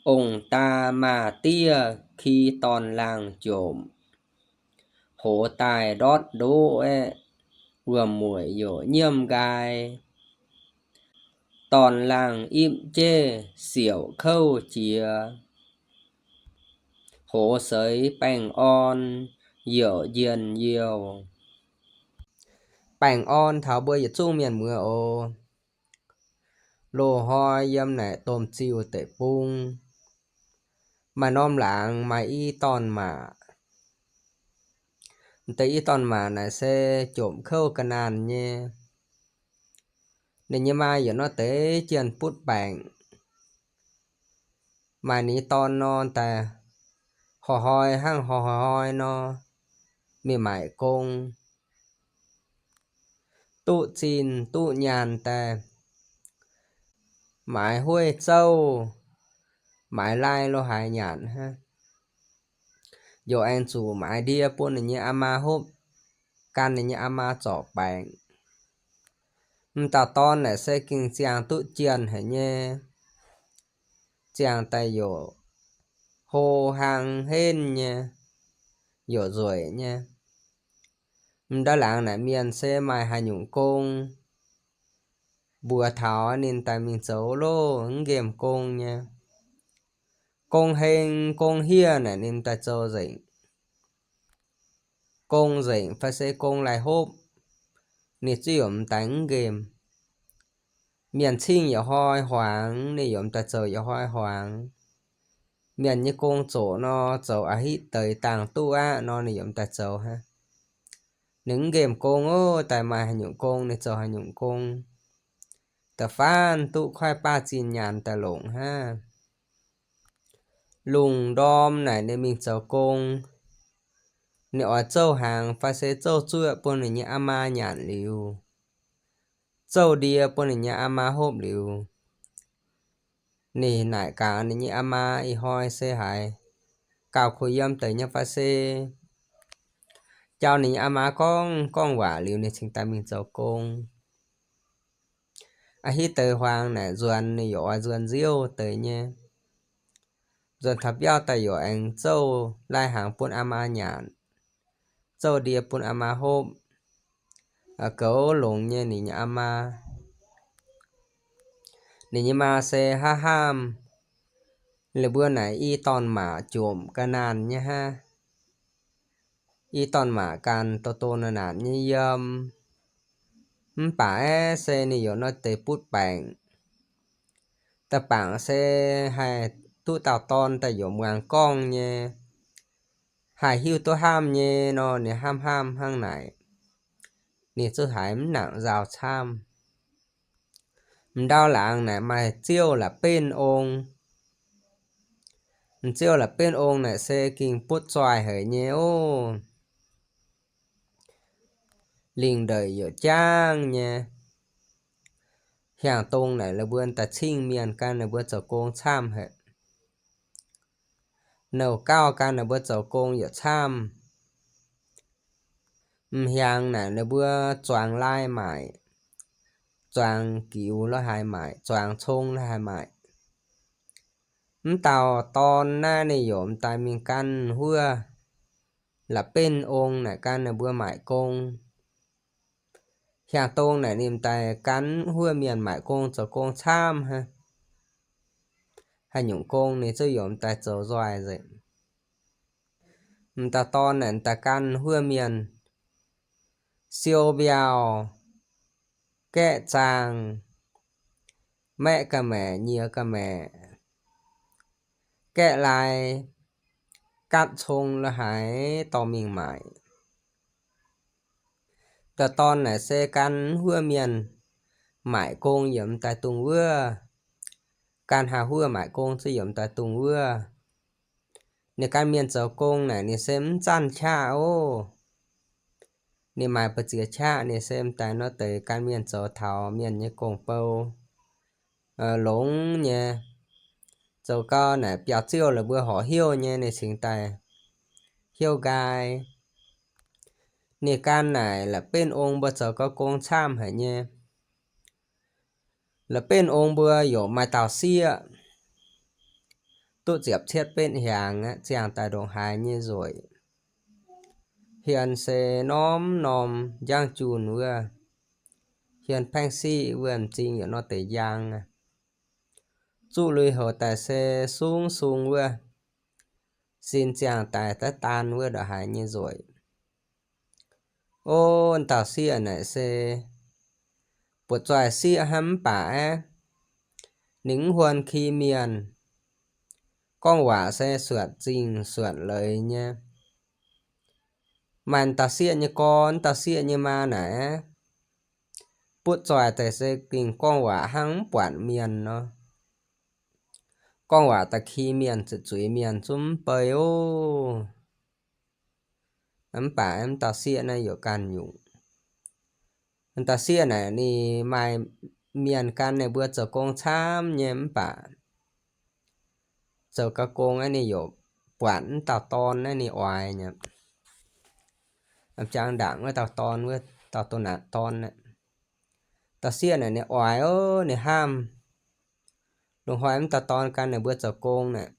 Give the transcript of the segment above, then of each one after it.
Ong-daa maaz-diev ki dorn-laangh jomc, hoz daaih ndortv ndoqv aeqv, wuom-mueic youc nyiemv nqaai. Dorn-laangh ipv jeiv siouc kouv jiex, hoz seix baengh orn youc njien-youh. Baengh orn taux mbuo yietc zungv mienh muoz oc. Loz-hnoi yiem naaic domh ziuh deic-bung, maaih norm laangz maaih i dorn-maac. Deix i dorn-maac naaic se jomc kouv ga'naanh nyei. Ninh nyei maa yaac nor deix jienh butv baengc. Maaih ninh nyei dorn nor daaih, hnoi-hnoi hnangv hnoi-hnoi nor mingh maaic gong. Duqv zinh duqv nyaanh daaih, maaiz hueiv zouv, maaiz lai lo haaix nyanc hnangv. Yaac aengx zuqc maaiz ndie bun ninh nyei aa maa hopv, gan ninh nyei aa maa zorc baengc. M'dauh dorn naaic se gengh ziangh duqv jienh haic nyei. Ziangh daaih yaac hlo hlang henv nyei, yaac nzueic nyei. M'dauh laangz naaic mienh se maaih haaix nyungc gong mbuox taux ninh daaih mingh zoux loh, mv nqemh gong nyei. Gong heng gong hiev naaic ninh daaih zoux nzengc. Gong nzengc fai se gong laih hopv, ninh zungv yaac m'daaih mv nqemh. Mienh cingh yaac hnoi-hnoi huangx, ninh yaac m'daaih zoux yaac hnoi-hnoi huangx. Mienh nyei gong zoqc nor, zoux a'hitv deix dangh duqv aqv nor, ninh yaac m'daaih zoux hnangv. Ninh mv nqemh gong oc, daaih maaih haaix nyungc gong ninh zoux haaix nyungc gong. Da'faanh duqv kuaaiv baav zinh nyaanh daaih longc hnangv. Lungh ndorm naaic ninh mingh zoux gong, ninh oix zouv hnaangx fai se zouv zuoqv bun ninh nyei aa maa nyanc liuz, zouv ndie bun ninh nyei aa maa hopv liuz, ninh naaic gaax ninh nyei aa maa, ih hnoi se haiz gauh kuh yiem deix nyei fai se jauv ninh nyei aa maa gorngv gorngv waac liuz ninh cingx daaih mingh zoux gong. A'hitv deix huaang naaic nzuonx ninh yaac oix nzuonx nziouv deix nyei. Nzuonx taux biauv daaih yaac aengx zouv lai hnaangx bun aa maa nyanc, zouv ndie bun aa maa hopv, goux longx nyei ninh nyei aa maa. Ninh nyei maa se hnamv hnamv, lih mbuo naaic i dorn-maac jomc ga'naanh nyei hnangv. I dorn-maac ganh doh doh naanc naanc nyei yiem, mv baac aeqv se ninh yaac nor deix butv baengc. Da'bangc se haih duqv dauh dorn daaih yaac muangx gorngv nyei, haih hiuv duqv hnamv nyei nor, ninh hnamv hnamv hnangv naaic, ninh zungv haiz mv nangc nzauh camv. M'ndau laangz naaic maaih ziouv la'benv ong. M'ziouv la'benv ong naaic se gengh butv zoih haic nyei oc. Lingh ndeic yaac jangv nyei. Hiaangx dong naaic la'buonc daaih cingv mienh gan ninh mbuo zoux gong camv haic. Nouh gauh gan ninh mbuo zoux gong yaac camv. M'hiaangx naaic ninh mbuo zuangx lai maaic, zuangx giux lo haaix maaic, zuangx cong lo haaix maaic. Mv dauh dorn naaiv ninh yaac m'daaih mingh gan huov la'benv ong naaic gan ninh mbuo maaic gong. Hiaangx dong naaic ninh m'daaih gan huov mienh maaic gong zoux gong camv hnangv. Haaix nyungc gong ninh zungv yaac m'daaih zoux nzoih nzengc. M'dauh dorn naaic m'daaih gan huov mienh siou mbiauh, gaeqv zaangh, maeqv ga'maeqc, nyiex ga'maeqc, gaeqv lai, gatv cong lo haaix dorh mingh maaic. Dauh dorn naaic se gan huov mienh maaic gong yaac m'daaih dungx wuov. Gan haaix huov maaic gong zungv yaac m'daaih dungx wuov. Ninh gan mienh zoux gong naaic ninh se mv zanc qaqv oc. Ninh maaih mbu'ziex qaqv ninh se m'daaih nor deix gan mienh zoux taux mienh nyei gong-bou longx nyei. Zoux gau naaic biauv-ziouv la'buo horpc hiuv nyei ninh cingx daaih hiuv nqaai. Ninh gan naaic la'benv ong mbuo zoux gau gong camv haic nyei. La'benv ong mbuo yaac maaih dauh sieqv. duqv ziepc cietv betv hnyangx aqv, ziangh daaih ndongc haaix nyei nzueic. Hmien se norm-norm njang junh wuov, hmien paengv siqv wuov, m'zing yaac nor deix njang aqv. Zuqv lui-houx daaih se sung-sung wuov, sin ziangh daaih daav daan wuov ndongc haaix nyei nzueic. O, dauh sieqv naaic se buoqc zoih sieqv hnangv mv baac aeqv, ninh mv huon ki mienh. Gorngv waac se suonc zingh suonc leiz nyei. Maaih dauh sieqv nyei gorn, dauh sieqv nyei maa naaic aeqv, butv zoih deix se gengh gorngv waac hnangv mv buatc mienh nor. Gorngv waac da'ki mienh, zuqc zuiz mienh zungv mv bei ov. Mv baac mv dauh sieqv naaiv yaac ganh nyungc. Dauh sieqv naaic ninh maaih mienh gan ninh mbuo zoux gong camv nyei mv baac zoux gau gong aqv, ninh yaac buatc mv dauh dorn naaiv ninh oix nyei. Jangx ndaangc wuov dauh dorn wuov, dauh doh naatc dorn aqv. Dauh sieqv naaic ninh oix ov, ninh hnamv, lungh hnoi mv dauh dorn gan ninh mbuo zoux gong naaic,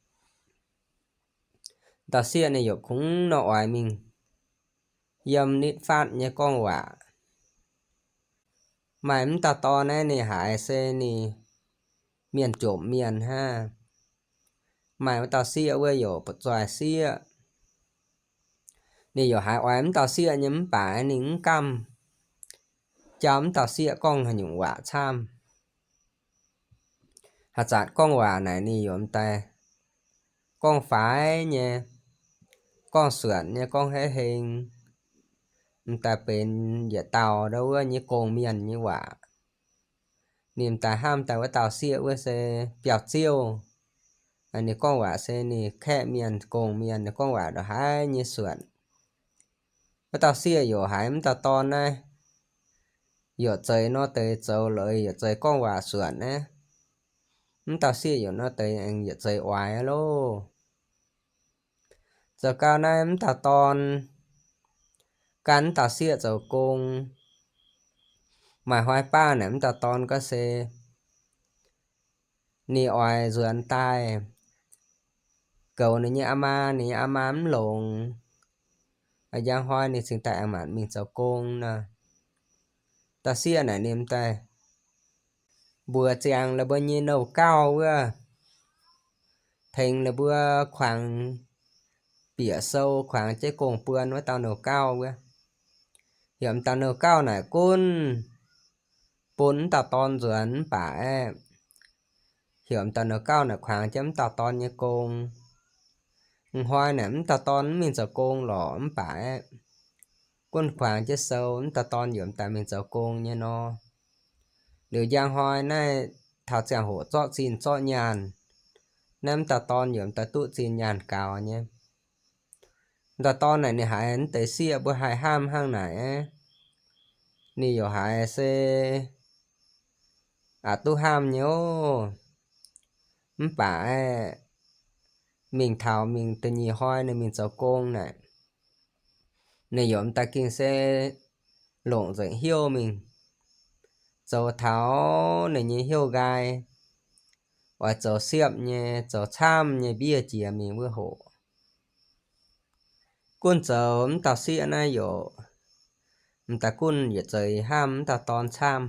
dauh sieqv ninh yaac kungx nor oix mingh yiem nitv fatv nyei gorngv waac. Maaih mv dauh dorn naaiv ninh haiz se ninh mienh jomc mienh hnangv. Maaih wuov dauh sieqv wuov yaac buoqc zoih sieqv. Ninh yaac haiz oix mv dauh sieqv nyei mv baac ninh mv gamh jauv mv dauh sieqv gorngv haaix nyungc waac camv. Haaix zanc gorngv waac naaic ninh yaac m'daaih gorngv faix nyei, gorngv suonc nyei, gorngv haiv heng, m'daaih benx yietc dauh ndau wuov nyei gong mienh nyei waac. Ninh m'daaih hnamv daaih wuov dauh sieqv wuov se biauv-ziouv. Ninh gorngv waac se ninh kaeqv mienh, gong mienh, ninh gorngv waac ndongc haaix nyei suonc. Wuov dauh sieqv yaac haiz mv dauh dorn naaiv yaac zeiz nor deix zoux leiz, yaac zeiz gorngv waac suonc naaiv. Mv dauh sieqv yaac nor deix aengx yaac zeiz oix loh. Zoux gau naaiv mv dauh dorn gan mv dauh sieqv zoux gong. Maaih hnoi baav naaic mv dauh dorn gorngv se ninh oix nzuonx daaih goux ninh nyei aa maa, ninh nyei aa maa mv longx. Njang hnoi ninh cingx daaih aengx maanc mingh zoux gong nor. Dauh sieqv naaic ninh m'daaih mbuox ziangx la'buo nyei nouh gauh wuov, tengx la'buo kuangx bieqc sou, kuangx jienv gong-buon wuov dauh nouh gauh wuov. Heuc m'daaih nouh gauh naaic gunv bun mv dauh dorn nzuonx mv baac aeqv, heuc m'daaih nouh gauh naaic kuangx jienv mv dauh dorn nyei gong. Hnoi naaic mv dauh dorn mv mingh zoux gong lorqc mv baac aeqv, gunv kuangx jienv sou, mv dauh dorn yaac m'daaih mingh zoux gong nyei nor. Liuz njang hnoi naaiv taux ziangh hoc zorqv zinh zorqv nyaanh, naaiv mv dauh dorn yaac m'daaih duqv zinh nyaanh gaux nyei. Dauh dorn naaic ninh haiz naaiv deix sieqv mbuo haih hnamv hnangv naaic aeqv, ninh yaac haiz se aqc duqv hnamv nyei ov. Mv baac aeqv, mingh taux mingh da'nyeic hnoi ninh mingh zoux gong naaic, ninh yaac m'daaih gengh se longc nzengc hnyouv mingh zoux taux ninh nyei hnyouv nqaai, oix zoux siepv nyei, zoux camv nyei mbieiv jiex mingh wuov hoc. Gunv zoux mv dauh sieqv naaiv yaac m'daaih gunv yietc zeiz hnamv mv dauh dorn camv.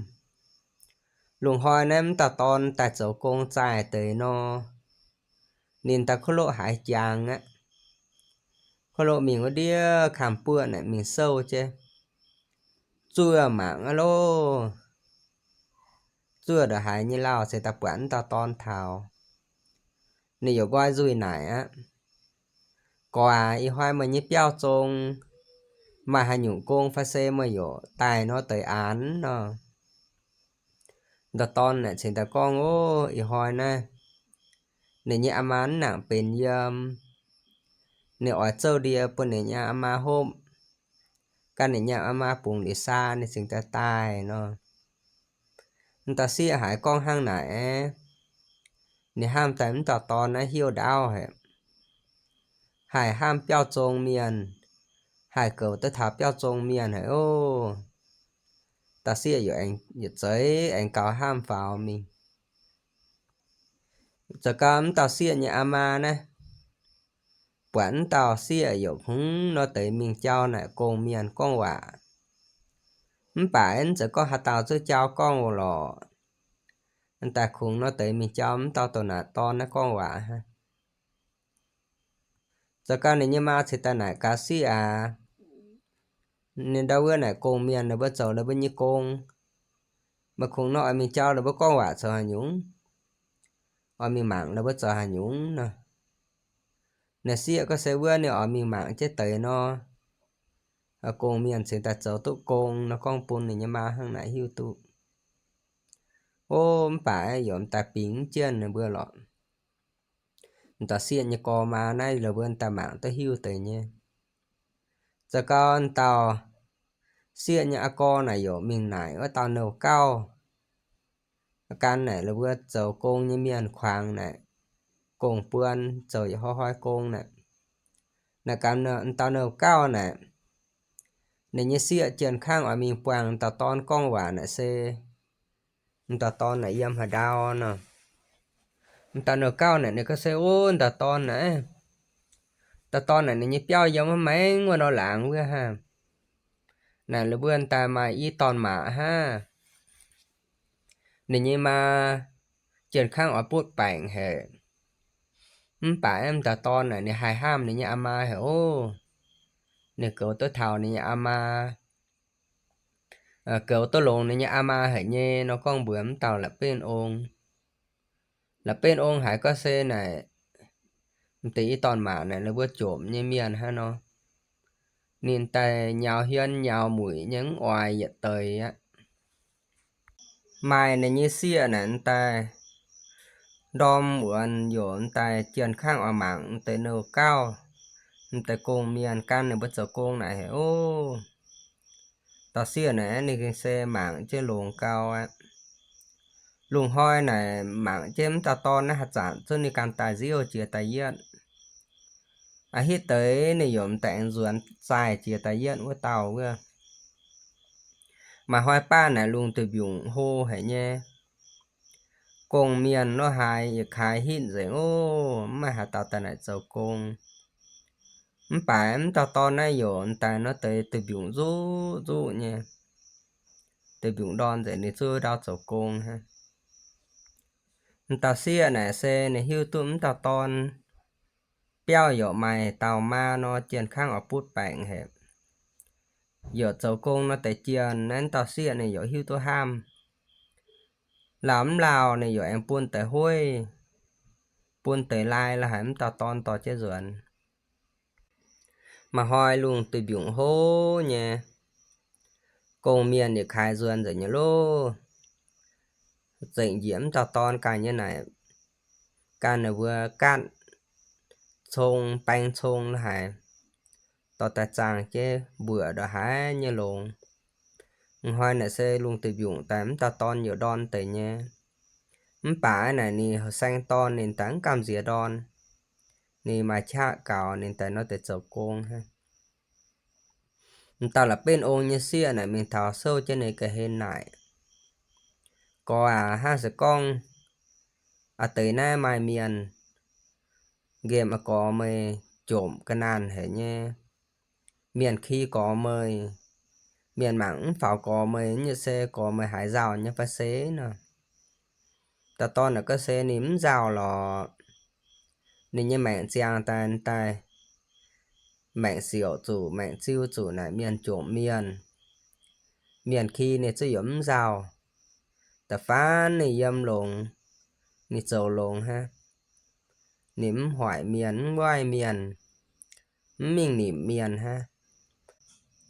Lungh hnoi naaiv mv dauh dorn daaih zoux gong zaaih deix nor, ninh daaih kuv loqv haiz jangx aqv. Kuv loqv mingh wuov ndiev kaamh buoqv naaic mingh souv jienv, zuov mangc aqv loh. Zuov ndongc haaix nyei lauh se daaih buatc mv dauh dorn taux. Ninh yaac nqoi nzuih naaic aqv, Gorx aac, ih hnoi meih nyei biauv zong maaih haaix nyungc gong fai se meih yaac daaih nor deix aanx nor? Dauh dorn naaic cingx daaih gorngv, Ov, ih hnoi naaiv ninh nyei aa maa mv nangc benx yiem. Ninh oix zouv ndie bun ninh nyei aa maa hopv. Gan ninh nyei aa maa bungx liuz saa, ninh cingx daaih daaih nor. Dauh sieqv haiz gorngv hnangv naaic, ninh hnamv daaih mv dauh dorn naaiv hnyouv ndaauv haic, haih hnamv biauv zong mienh, haih goux duqv taux biauv zong mienh haic ov. Dauh sieqv yaac aengx yietc zeiz aengx gaux hnamv faaux mingh. zoux gau m'dauh sieqv nyei aa maa naaiv, buatc m'dauh sieqv yaac hmz nor deix mingh jauv naaic gong mienh gorngv waac. Mv baac mv zeiz gorngv haaix dauh zuqc jauv gorngv lorqc. Daaih kungx nor deix mingh jauv m'dauh douc naaic dorn naaiv gorngv waac hnangv. Zoux gau ninh nyei maa ceix daaih naaic gaax, Sieqv aac, ninh ndau wuov naaic gong mienh, ninh mbuo zoux ninh mbuo nyei gong. Meih kungx nor oix mingh jauv ninh mbuo gorngv waac zoux haaix nyungc? Oix mingh mangc ninh mbuo zoux haaix nyungc nor? Naaic sieqv gorngv se wuov ninh oix mingh mangc jienv deix nor, gong mienh cingx daaih zoux duqv gong nor gorngv bun ninh nyei maa hnangv naaic hiuv duqv. O, mv baac yaac m'daaih bingx jienv ninh mbuo lorqc. M'dauh sieqv nyei gorx maa naaiv lorz mbuo daaih mangc duqv hiuv deix nyei. Zoux gau m'dauh sieqv nyei aa gorx naaic yaac mingh naaic wuov dauh nouh gauh. Gan naaic lorz mbuo zoux gong nyei mienh kuangx naaic, gong buon zoux yaac hnoi-hnoi gong naaic. Naaic gan m'dauh nouh gauh naaic, ninh nyei sieqv jien kangv oix mingh buangh m'dauh dorn gorngv waac naaic se m'dauh dorn naaic yiem haaix ndau nor. M'dauh nouh gauh naaic ninh gorngv se, O, m'dauh dorn naaic, dauh dorn naaic ninh nyei biauv yiem wuov maengx wuov nor laangz wuov hnangv. Naaic lorz mbuo daaih maaih i dorn-maac hnangv. Ninh nyei maa jien kangv oix butv baengc haic. Mv baac m'dauh dorn naaic ninh haih hnamv ninh nyei aa maa haic oc. Ninh goux duqv taux ninh nyei aa maa, goux duqv longx ninh nyei aa maa haic nyei nor gorngv mbuox m'dauh la'benv ong. La'benv ong haiz gorngv se naaic, m'deix i dorn-maac naaic lorz mbuo jomc nyei mienh hnangv nor. Ninh daaih nyauz hmien nyauz muic nyei mv oix yietc deix aqv. Maaih ninh nyei sieqv naaic daaih ndorm wuonx yaac daaih jien kangv oix mangc m'deix nouh gauh, m'deix gong mienh gan ninh mbuo zoux gong naaic haic oc. Dauh sieqv naaic ninh gengh se mangc jienv longx gau aqv. Lungh hnoi naaic mangc jienv m'dauh dorn naaiv haaix zanc zungv ninh ganh daaih nziouv jiex daaih yietv. A'hitv deix ninh yaac m'daaih aengx nzuonx zaaih jiex daaih yietv wuov dauh wuov. Maaih hnoi baav naaic lungh duih mbiungc hlo haic nyei. Gong mienh nor haaix yietc kaaix hitv nzengc oc, mv maaih haaix dauh daaih naaic zoux gong. Mv baac m'dauh dorn naaiv yaac m'daaih nor deix duih mbiungc nzuqv nzuqv nyei. Duih mbiungc ndorn nzengc ninh zuqc ndau zoux gong hnangv. M'dauh sieqv naaic se ninh hiuv duqv m'dauh dorn biauv yaac maaih dauh maa nor jien kangv oix butv baengc haic. Yaac zoux gong nor deix jien naaiv m'dauh sieqv ninh yaac hiuv duqv hnamv. Lauh mv lauh ninh yaac aengx bun deix hueiv, bun deix lai la'haic m'dauh dorn dorh jienv nzuonx. Maaih hnoi lungh duih mbiungc hlo nyei, gong mienh yietc kaaix nzuonx nzengc nyei loh. Zengc njiec m'dauh dorn ganh nyei naaic, ganh ninh mbuo gaatv cong baeng cong la'haic, dorh daaih zaangh jienv mbuoqc ndongc haaix nyei longx. Hnoi naaic se lungh duih mbiungc daaih m'dauh dorn yaac ndorn deix nyei. Mv baac naaic ninh saeng dorn ninh daaih mv gamh nziex ndorn. Ninh maaih qaqv gaux ninh daaih nor deix zoux gong hnangv. M'dauh la'benv ong nyei sieqv naaic mingh taux souv jienv ninh ga'hlen naaic, Gorx aac, hnangv se gorngv a'deix naaiv maaih mienh nqemh a'gorx meih jomc ga'naanh haic nyei, mienh ki gorx meih, mienh mangc mv faaux gorx meih, nyei se gorx meih haiz nzauh nyei fai se nor? Dauh dorn naaic gorngv se ninh mv nzauh lorqc. Ninh nyei maengc ziangh daaih daaih maengc siouc zuqc, maengc ziu zuqc naaic mienh jomc mienh. Mienh ki ninh zuqc yaac mv nzauh. Da'faanh ninh yiem longx, ninh zoux longx hnangv. Ninh mv hoic mienh, mv waaiv mienh, mv mingh nimc mienh hnangv.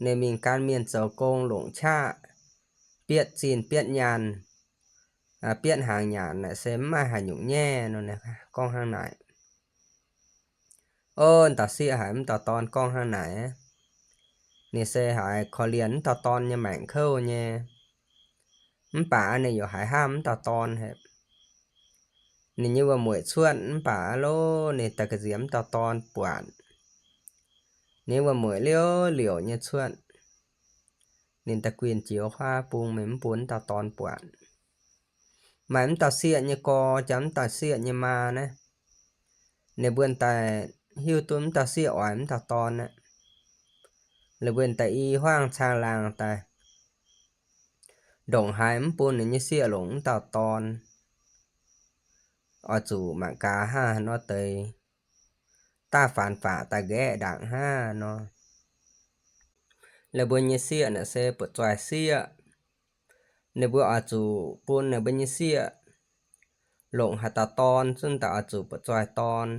Ninh mingh gan mienh zoux gong longc qaqv, bietv zinh bietv nyaanh, bietv hnaangx nyanc naaic se mv maaih haaix nyungc nyaiv nor, ninh gorngv hnangv naaic. Ov, dauh sieqv haiz m'dauh dorn gorngv hnangv naaic, ninh se haiz korv-lienh m'dauh dorn nyei maengc kouv nyei. Mv baac ninh yaac haiz hnamv m'dauh dorn haic. Ninh nyei wuom-mueic cuotv mv baac aav lov ninh daaih ga'nziex m'dauh dorn buatc. Ninh nyei wuom-mueic liouv liouc nyei cuotv. Ninh daaih guinh jiex huaav bung mingh mv bun m'dauh dorn buatc. Maaih m'dauh sieqv nyei gorx jangx m'dauh sieqv nyei maa naaiv, ninh mbuo daaih hiuv duqv m'dauh sieqv oix m'dauh dorn aqv. Ninh mbuo daaih i huaangv caangh laangh daaih, ndongc haaix mv bun ninh nyei sieqv longc m'dauh dorn, oix zuqc mangc gaax hnangv haaix nor deix daaih faanx-faqc daaih nqaeqv ndaangc hnangv nor. Ninh mbuo nyei sieqv naaic se buoqc zoih sieqv. Ninh mbuo oix zuqc bun ninh mbuo nyei sieqv longc haaix dauh dorn zunv daaih oix zuqc buoqc zoih dorn,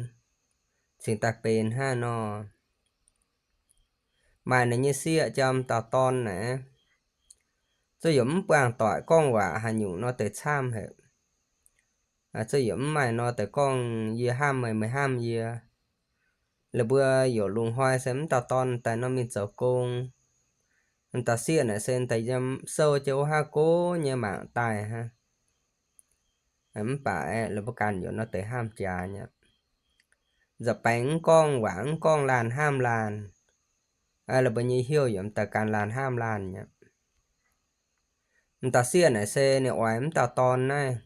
cingx daaih benx hnangv nor. Maaih ninh nyei sieqv jangx dauh dorn naaic, zuqc yaac mv buangh doic gorngv waac haaix nyungc nor deix camv haic. Zuqc yaac mv maaih nor deix gorngv yie hnamv meih, meih hnamv yie. La'buo yaac lungh hnoi se m'dauh dorn daaih nor mingh zoux gong. M'dauh sieqv naaic se daaih yiem sou jienv wuov haav gox nyei mangc daaih hnangv. Mv baac la'buo ganh yaac nor deix hnamv jaax nyei. Nza'baengx mv gorngv waac, mv gorngv laanh hnamv laanh. La'buo nyei heuv yaac m'daaih ganh laanh hnamv laanh nyei. M'dauh sieqv naaic se ninh oix m'dauh dorn naaiv,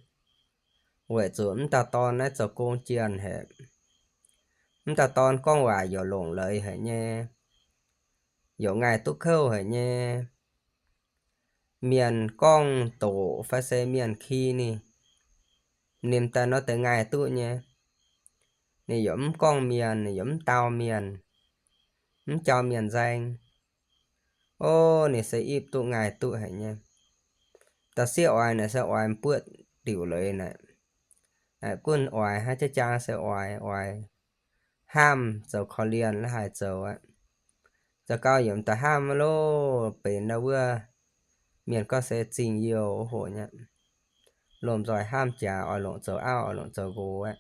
weic zuqc m'dauh dorn naaiv zoux gong jienh haic. M'dauh dorn gorngv waac yaac longc leiz haic nyei, yaac ngaih duqv kouv haic nyei. Mienh gorngv doqc fai se mienh ki ninh, ninh daaih nor deix ngaih duqv nyei. Ninh yaac mv gorngv mienh, ninh yaac mv dau mienh, mv jauv mienh nzaeng. Ov, ninh se ipv duqv ngaih duqv haic nyei. Dauh sieqv oix naaic se oix buoqv diuc leiz naaic. Gunv oix hnangv jaav jaang se oix, oix hnamv zoux korv-lienh la'haaix zoux aqv. Zoux gau yaac m'daaih hnamv loh, benx ndau wuov mienh gorngv se zingh youh hoc nyei. Lomh nzoih hnamv jaax oix longc zoux auv, oix longc zoux nqox aqv.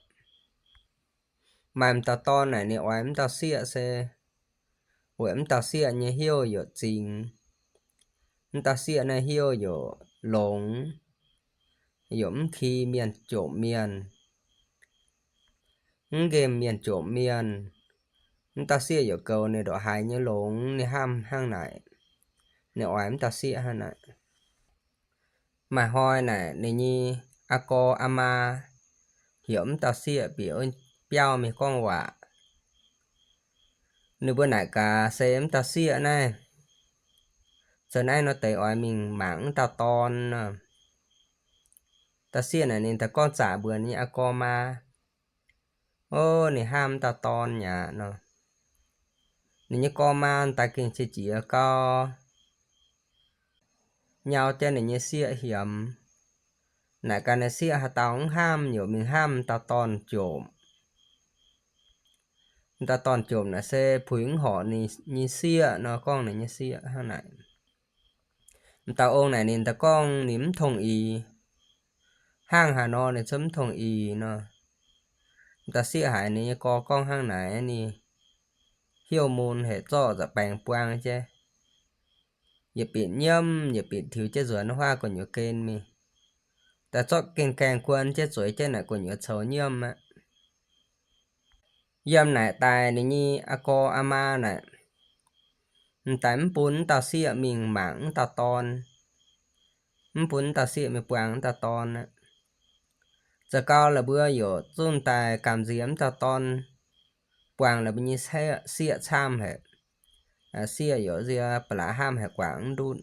Maaih m'dauh dorn naaic ninh oix m'dauh sieqv se weic m'dauh sieqv nyei heuv yaac zingx. M'dauh sieqv naaiv heuv yaac longx, yaac mv ki mienh jomc mienh, mv nqemh mienh jomc mienh. M'dauh sieqv yaac goux ninh ndongc haaix nyei longx, ninh hnamv hnangv naaic. Ninh oix m'dauh sieqv hnangv naaic. Maaih hnoi naaic ninh nyei aa gorx aa maa heuc m'dauh sieqv bieqc biauv mingh gorngv waac. Ninh mbuo naaic gaax se m'dauh sieqv naaiv zoux naaiv nor deix oix mingh mangc m'dauh dorn nor. Dauh sieqv naaic ninh daaih gorngv zaqc mbuox ninh nyei aa gorx maa, ov, ninh hnamv m'dauh dorn aqv nor. Ninh nyei gorx maa daaih gengh qiex jiez gau, nyau jienv ninh nyei sieqv hiemx. Naaic gaax ninh sieqv haaix dauh mv hnamv, yaac mingh hnamv m'dauh dorn jomc. M'dauh dorn jomc naaic se puix mv horpc ninh nyei sieqv nor, gorngv ninh nyei sieqv hnangv naaic. M'dauh ong naaic ninh daaih gorngv ninh mv tongh ix. Hnangv haaix nor ninh cuotv mv tongh ix nor. M'dauh sieqv haiz ninh nyei gorx gorngv hnangv naaic, ninh heuv mun hec zorqv nza'baengx buang jienv, yietc bieqc nyiemv, yietc bieqc tiux jienv nzuonx wuov gu'nyuoz gen mingh. Daaih zorqv gaeng-gaeng guon jienv zueiz jienv naaic gu'nyuoz coux nyiemv aqv. Yiem naaic daaih ninh nyei aa gorx aa maa naaic, m'daaih mv bun m'dauh sieqv mingh mangc m'dauh dorn, mv bun m'dauh sieqv mingh buangh m'dauh dorn aqv. Zoux gau la'mbuo yaac zunv daaih gamh nziex m'dauh dorn, buangh la'mbuo nyei sieqv camv haic. Sieqv yaac nzie ba'laqc hnamv haic guangc mv ndutv.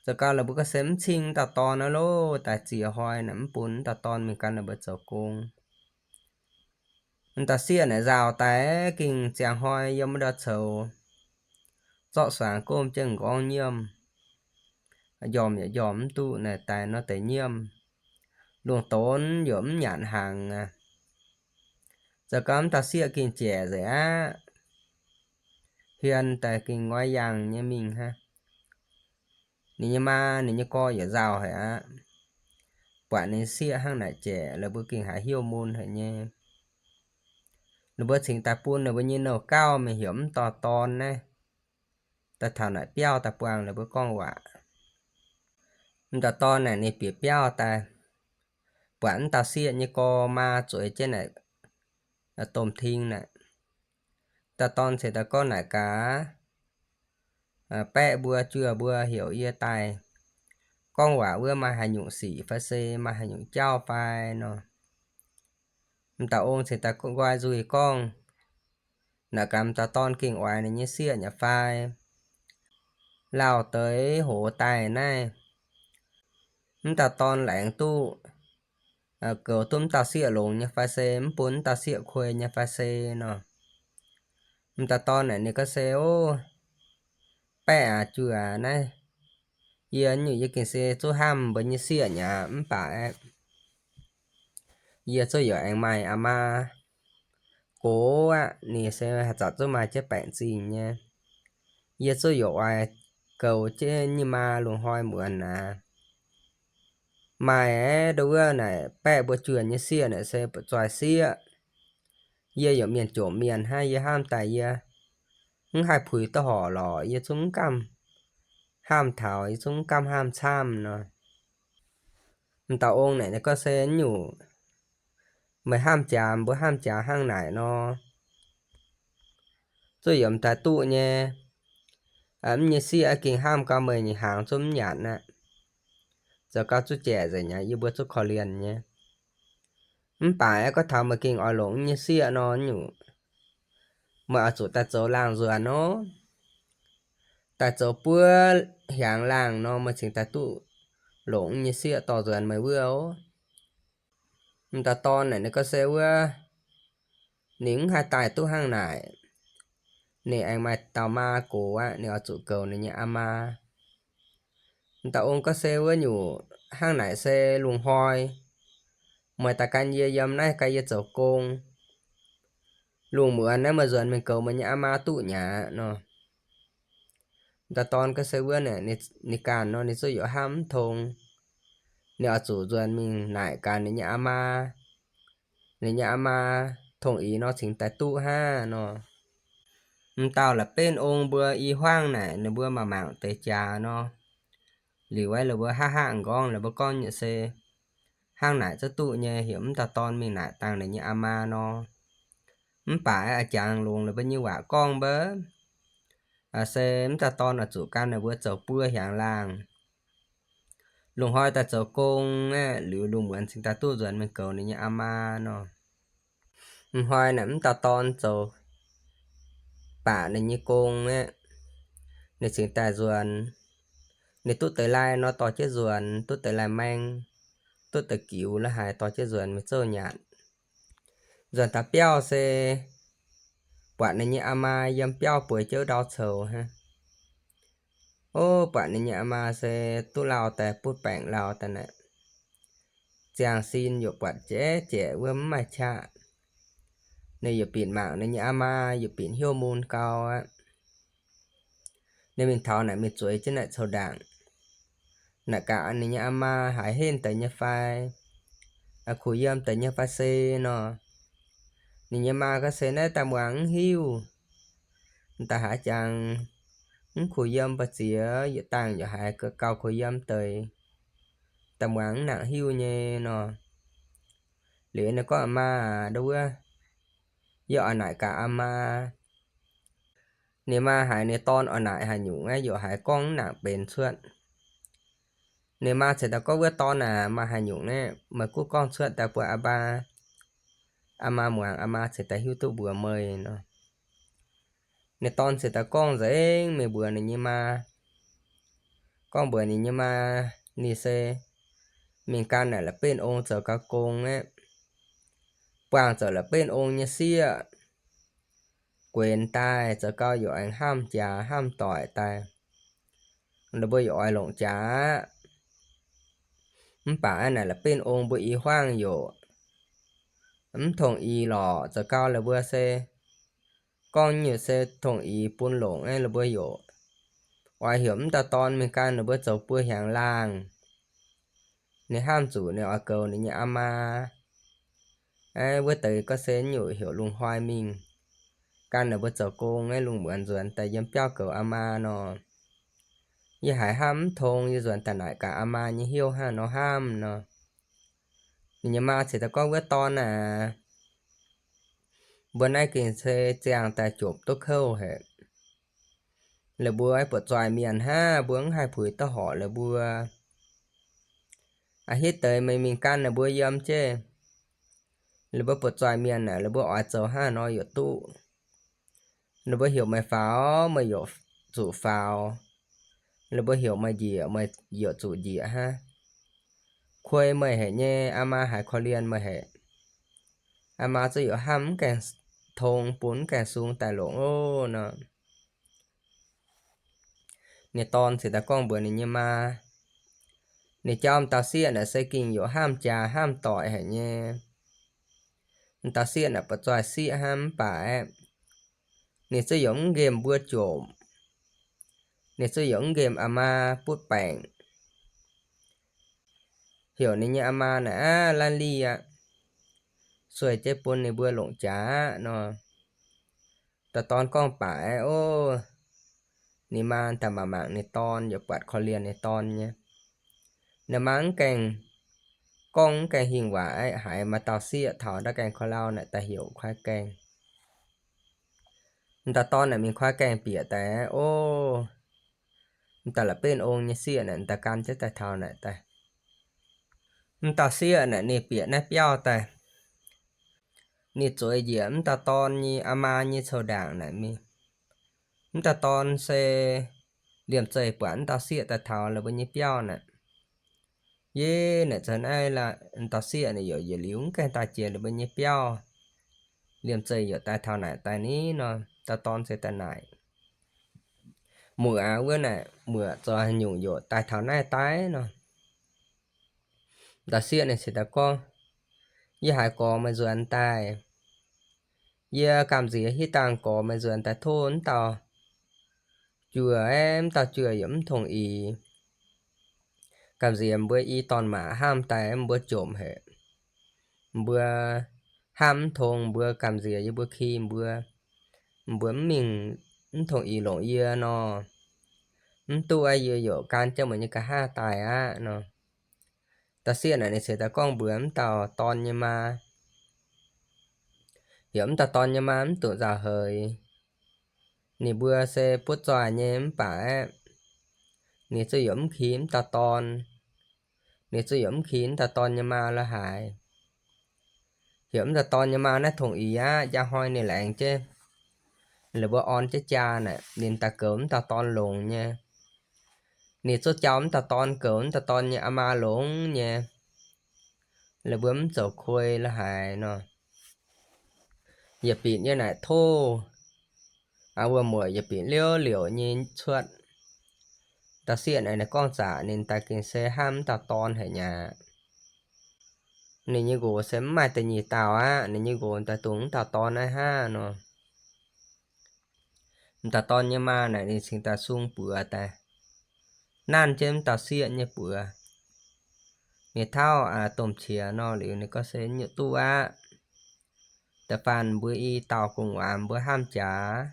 Zoux gau la'mbuo gorngv se mv cing m'dauh dorn aqv loh, daaih ziex hnoi naaic mv bun m'dauh dorn mingh gan la'mbuo zoux gong. M'dauh sieqv naaic nzauh daaih gengh ziangh hnoi yiem wuov ndau coux, zorqv suangx gomh jienv m'nqorngv nyiemv. Njormh yaac njormh mv duqv naaic daaih nor deix nyiemv. Lungh donx yaac mv nyanc hnaangx aqv. Zoux gau m'dauh sieqv gengh jaic nzengc aqv. Hmien daaih gengh ngoix yangh nyei mingh hnangv. Ninh nyei maa ninh nyei gorx yaac nzauh haic aqv. Buatc ninh sieqv hnangv naaic jaic, la'mbuo gengh haiz heuv mun haic nyei. La'mbuo cingx daaih bun la'mbuo nyei nouh gauh mingh heuc m'dauh dorn naaiv daaih taux naaic biauv daaih buangh la'mbuo gorngv waac. M'dauh dorn naaic ninh bieqc biauv daaih, buatc m'dauh sieqv nyei gorx maa zueiz jienv naaic domh ting naaic. M'dauh dorn ceix daaih gorngv naaic gaax, baeqv mbuo juoh mbuo heuc yie daaih gorngv waac wuov maaih haaix nyungc sic fai se maaih haaix nyungc jauv fai nor. M'dauh ong cingx daaih nqoi nzuih gorngv, naaic gaax m'dauh dorn gengh oix ninh nyei sieqv nyei fai, lauh deix hoz daaih naaiv, m'dauh dorn laengz duqv goux duqv m'dauh sieqv longx nyei fai se mv bun m'dauh sieqv kuei nyei fai se nor. M'dauh dorn naaic ninh gorngv se, Ov, baeqv aac, juoh aac, naaiv yie nyungc yie gengh se zuqc hnamv mbuo nyei sieqv nyei aqv, mv baac aeqv, yie zuqc yaac aengx maaih aa maa gox aqv. Ninh se haaix zanc zuqc maaih jienv baengc zingh nyei. Yie zuqc yaac oix goux jienv nyei maa lungh hnoi muonz aac. Maaih aeqv, ndo wuov naaic baeqv mbuo juoh nyei sieqv naaic se buoqc zoih sieqv. Yie yaac mienh jomc mienh hnangv, yie hnamv daaih yie mv haih puix duqv horc lorqc, yie zungv mv gamh hnamv taux, yie zungv mv gamh hnamv camv nor. M'dauh ong naaic ninh gorngv se nyungc, meih hnamv jaax, mbuo hnamv jaax hnangv naaic nor, zuqc yaac mv daaih duqv nyei. Mv nyei sieqv gengh hnamv gau meih nyei hnaangx zungv mv nyanc aqv. Zoux gau zuqc jaeqc nzengc aqv, yie mbuo zuqc korv-lienh nyei. Mv baac aeqv, gorngv taux meih gengh oix longc mv nyei sieqv nor nyungc, meih oix zuqc daaih zoux laangh nzuonx nor. Daaih zoux buov hiaangx laangh nor, meih cingx daaih duqv longc mv nyei sieqv dorh nzuonx meih wuov oc. M'dauh dorn naaic ninh gorngv se wuov, ninh mv haih daaih duqv hnangv naaic. Ninh aengx maaih dauh maa gox aqv, ninh oix zuqc goux ninh nyei aa maa. M'dauh ong gorngv se wuov nyungc, hnangv naaic se lungh hnoi meih daaih gan yie yiem naaiv gan yie zoux gong. Lungh muonz naaiv meih nzuonx mingh goux meih nyei aa maa duqv nyei aqv nor. M'dauh dorn gorngv se wuov, ninh ganh nor ninh zuqc yaac hnamv mv tong. Ninh oix zuqc nzuonx mingh naaic gaax ninh nyei aa maa. Ninh nyei aa maa tongh ix nor cingx daaih duqv hnangv nor. M'dauh la'benv ong mbuo i hmuangv naaic ninh mbuo mangc mangc deix jaax nor, liuz wuov la'buo haav haav m'nqorngv la'buo gorngv nyei se, hnangv naaic zuqc duqv nyei, heuc m'dauh dorn mingh naaic dangh ninh nyei aa maa nor. Mv baac a'jangx longx la'buo nyei waac gorngv mbuo se m'dauh dorn oix zuqc gan ninh mbuo zoux buo hiaangx laangh. Lungh hnoi daaih zoux gong aqv, liuz lungh muonz cingx daaih duqv nzuonx mingh goux ninh nyei aa maa nor. M'hnoi naaic m'dauh dorn zoux baac ninh nyei gong aqv, ninh cingx daaih nzuonx. Ninh duqv deix lai nor dorh jienv nzuonx, duqv deix lai maeng, duqv deix giux la'haaix dorh jienv nzuonx mingh zouv nyanc. Nzuonx taux biauv se buatc ninh nyei aa maa yiem biauv bueix jienv ndau coux hnangv. Ov, buatc ninh nyei aa maa se duqv lauh daaih, butv baengc lauh daaih naaic. Ziangh sin yaac buatc jaiv jaiv wuov mv maaih qaqv. Ninh yaac binc mangc ninh nyei aa maa, yaac binc hnyouv mun gau aqv. Ninh mingh taux naaic mingh zueiz jienv naaic coux ndaangc. Naaic gaax ninh nyei aa maa haiz henv deix nyei fai, kuh yiem deix nyei fai se nor. Ninh nyei maa gorngv se naaiv daaih muangx mv hiuv. Daaih haaix jangx mv kuh yiem ba'ziex yietc dangh yaac haiz gauh kuh yiem deix. Daaih muangx mv nangc hiuv nyei nor. Liuz ninh gorngv, Aa maa aac, ndo wuov, yie oix naaic gaax aa maa. Ninh maa haiz ninh dorn oix naaic haaix nyungc aeqv, yaac haiz gorngv mv nangc benx cuotv. Ninh maa ceix daaih gorngv, Wuov dorn aac, maaih haaix nyungc aeqv, meih gunv gorngv cuotv daaih bun aa maa, aa maa muangx, aa maa ceix daaih hiuv duqv mbuox meih nor. Ninh dorn ceix daaih gorngv nzengc mingh mbuox ninh nyei maa, gorngv mbuox ninh nyei maa, ninh se mingh gan naaic la'benv ong zoux gau gong aeqv, buangh zoux la'benv ong nyei sieqv, guenx daaih zoux gau yaac aengx hnamv jaax hnamv doic daaih, ninh mbuo yaac oix longc jaax aqv. Mv baac naaic la'benv ong mbuo i hmuangv yaac mv tongh ix lorqc. Zoux gau la'mbuo se gorngv nyungc se tongh ix bun longc aeqv, la'mbuo yaac oix heuc m'dauh dorn mingh gan ninh mbuo zoux buo hiaangx laangh. Ninh hnamv zuqc ninh oix goux ninh nyei aa maa. Aeqv, wuov deix gorngv se nyungc heuc lungh hnoi mingh gan ninh mbuo zoux gong aeqv, lungh muonz nzuonx daaih yiem biauv goux aa maa nor. Yie haiz hnamv mv tong, yie nzuonx daaih naaic gaax aa maa nyei hnyouv hnangv nor hnamv nor. Ninh nyei maa ceix daaih gorngv, Wuov dorn aac, mbuo naaiv gengh se ziangh daaih jopc duqv kouv haic. La'mbuo buatc zoih mienh hnangv, mbuo mv haih puix duqv horpc la'mbuo. A'hitv deix meih mingh gan ninh mbuo yiem jeiv. Ninh mbuo butv-zoih mienh aeqv, ninh mbuo oix zoux hnangv nor yaac duqv. Ninh mbuo heuc meih faaux, meih yaac zuqc faaux. Ninh mbuo heuc meih njiec, meih yaac zuqc njiec hnangv. Kuei meih haic nyei, aa maa haiz korv-lienh meih haic. Aa maa zungv yaac hnamv mv gaengh tong, bun mv gaengh sung daaih longc oc nor. Ninh dorn cingx daaih gorngv mbuox ninh nyei maa, ninh jauv m'dauh sieqv naaic se gengh yaac hnamv jaax hnamv doic haic nyei. M'dauh sieqv naaic butv-zoih sieqv hnangv mv baac aeqv, ninh zungv yaac mv nqemh mbuo jomc. Ninh zungv yaac mv nqemh aa maa butv baengc. Heuc ninh nyei aa maa naaic aav, lanh lih aqv, sueih jienv bun ninh mbuo longc jaax aqv nor. Dauh dorn gorngv baac aeqv, ov, ninh maa daaih mangc mangc ninh dorn, yaac buatc korv-lienh ninh dorn nyei. Ninh maa mv gaengh gorngv, mv gaengh hingh waac aeqv, haiz maaih dauh sieqv taux nda'gaengh korv-lau naaic daaih heuc kuaaiv gaengh. M'dauh dorn naaic mingh kuaaiv gaengh bieqc daaih, ov, m'daaih la'benv ong nyei sieqv naaic m'daaih gan jienv daaih taux naaic daaih. M'dauh sieqv naaic ninh bieqc naaiv biauv daaih, ninh zueiz njiec m'dauh dorn nyei aa maa nyei cou-ndaangc naaic mingh. M'dauh dorn se liemh zeih buatc m'dauh sieqv daaih taux la'buo nyei biauv naaic. Yie naaic zoux naaiv la'dauh sieqv naaic yaac yietc liuz mv gaengh daaih jiex ninh mbuo nyei biauv. Liemh zeih yaac daaih taux naaic daaih ni nor, dauh dorn se daaih naaic, muoc aac, wuov naaic muoc zoux haaix nyungc yaac daaih taux naaiv daaih nor. Dauh sieqv naaic cingx daaih gorngv, yie haiz gorx meih nzuonx daaih. Yie gamh nziex hitv dangh gorx meih nzuonx daaih tov m'dauh juoh, aeqv, m'dauh juoh yaac mv tongx ix. Gamh nziex mbuo i dorn-maac hnamv daaih mbuo jomc haic. Mbuo hnamv mv tong, mbuo gamh nziex yie mbuo ki mbuo, mbuo mv mingh, mv tongx ix longc yie nor, mv duqv aqv, yie yaac gan jienv meih nyei nqa'haav daaih aqv nor. Dauh sieqv naaic ninh cingx daaih gorngv mbuox m'dauh dorn nyei maa, heuc m'dauh dorn nyei maa mv dungx nzauh heix. Ninh mbuo se butv zoih nyei mv baac aeqv, ninh zungv yaac mv ki m'dauh dorn. Ninh zungv yaac mv ki m'dauh dorn nyei maa la'haaix. Heuc m'dauh dorn nyei maa naaiv tongx ix aqv, njang hnoi ninh laengz jienv, la'buo orn jienv jaa naaic, ninh daaih goux m'dauh dorn longx nyei. Ninh zungv jauv m'dauh dorn goux m'dauh dorn nyei aa maa longx nyei. La'buo mv zoux kuei la'haaix nor, yietc binc yie naaic tov, aa, wuom-muoc yietc binc liouv liouc nyei cuotv. Dauh sieqv naaic ninh gorngv zaqc ninh daaih gengh se hnamv m'dauh dorn haic nyei aqv. Ninh nyei nqox se mv maaih da'nyeic dauh aqv. Ninh nyei nqox daaih dongh m'dauh dorn naaiv hnangv nor. M'dauh dorn nyei maa naaic ninh cingx daaih sung buoz daaih, nanv jienv m'dauh sieqv nyei buoz. Ninh tauv, aa, domh qiex nor liuz ninh gorngv se nyutc duqv aqv. Da'faanh mbuo i dauh gu'nguaaz mbuo hnamv jaax,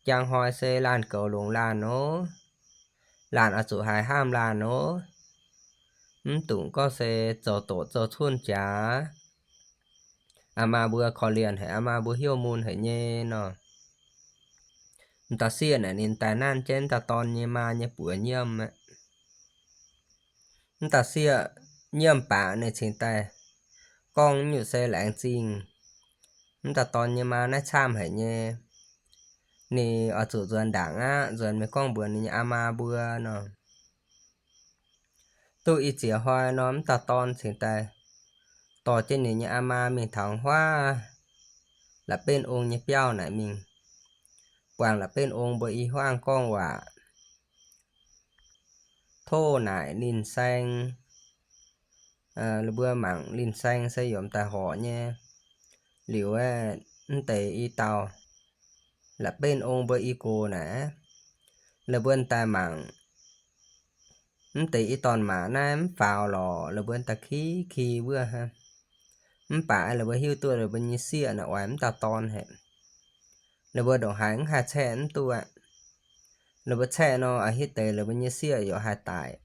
njang hnoi se laanh goux longx laanh nor, laanh oix zuqc haiz hnamv laanh nor, mv dungx gorngv se zoux doqc zoux cunh jaax. Aa maa mbuo korv-lienh haic, aa maa mbuo hnyouv mun haic nyei nor. M'dauh sieqv naaic ninh daaih nanv jienv m'dauh dorn nyei maa nyei buoz nyiemv aqv. M'dauh sieqv nyiemv baac ninh cingx daaih gorngv nyutc se laengz zingh m'dauh dorn nyei maa naaiv camv haic nyei. Ninh oix zuqc nzuonx ndaangc aqv, nzuonx mingh gorngv mbuox ninh nyei aa maa mbuo nor. Duqv i ziex hnoi nor, m'dauh dorn cingx daaih dorh jienv ninh nyei aa maa mingh taux huaav la'benv ong nyei biauv naaic mingh, buangh la'benv ong mbuo i huaang gorngv waac. Tov naaic linh saeng, mbuo mangc linh saeng se yiem daaih horc nyei. Liuz aeqv, mv deix i dauh la'benv ong mbuo i gox naaic, la'buonc daaih mangc mv deix i dorn-maac naaiv mv faaux lorqc, la'buonc daaih ki ki wuov hnangv. Mv baac la'buonc hiuv duqv la'buonc nyei sieqv naaic oix m'dauh dorn haic. La'buonc ndongc haaix mv haih caeqv mv duqv aqv. La'buonc caeqv nor, a'hitv deix la'buonc nyei sieqv yaac haih daic.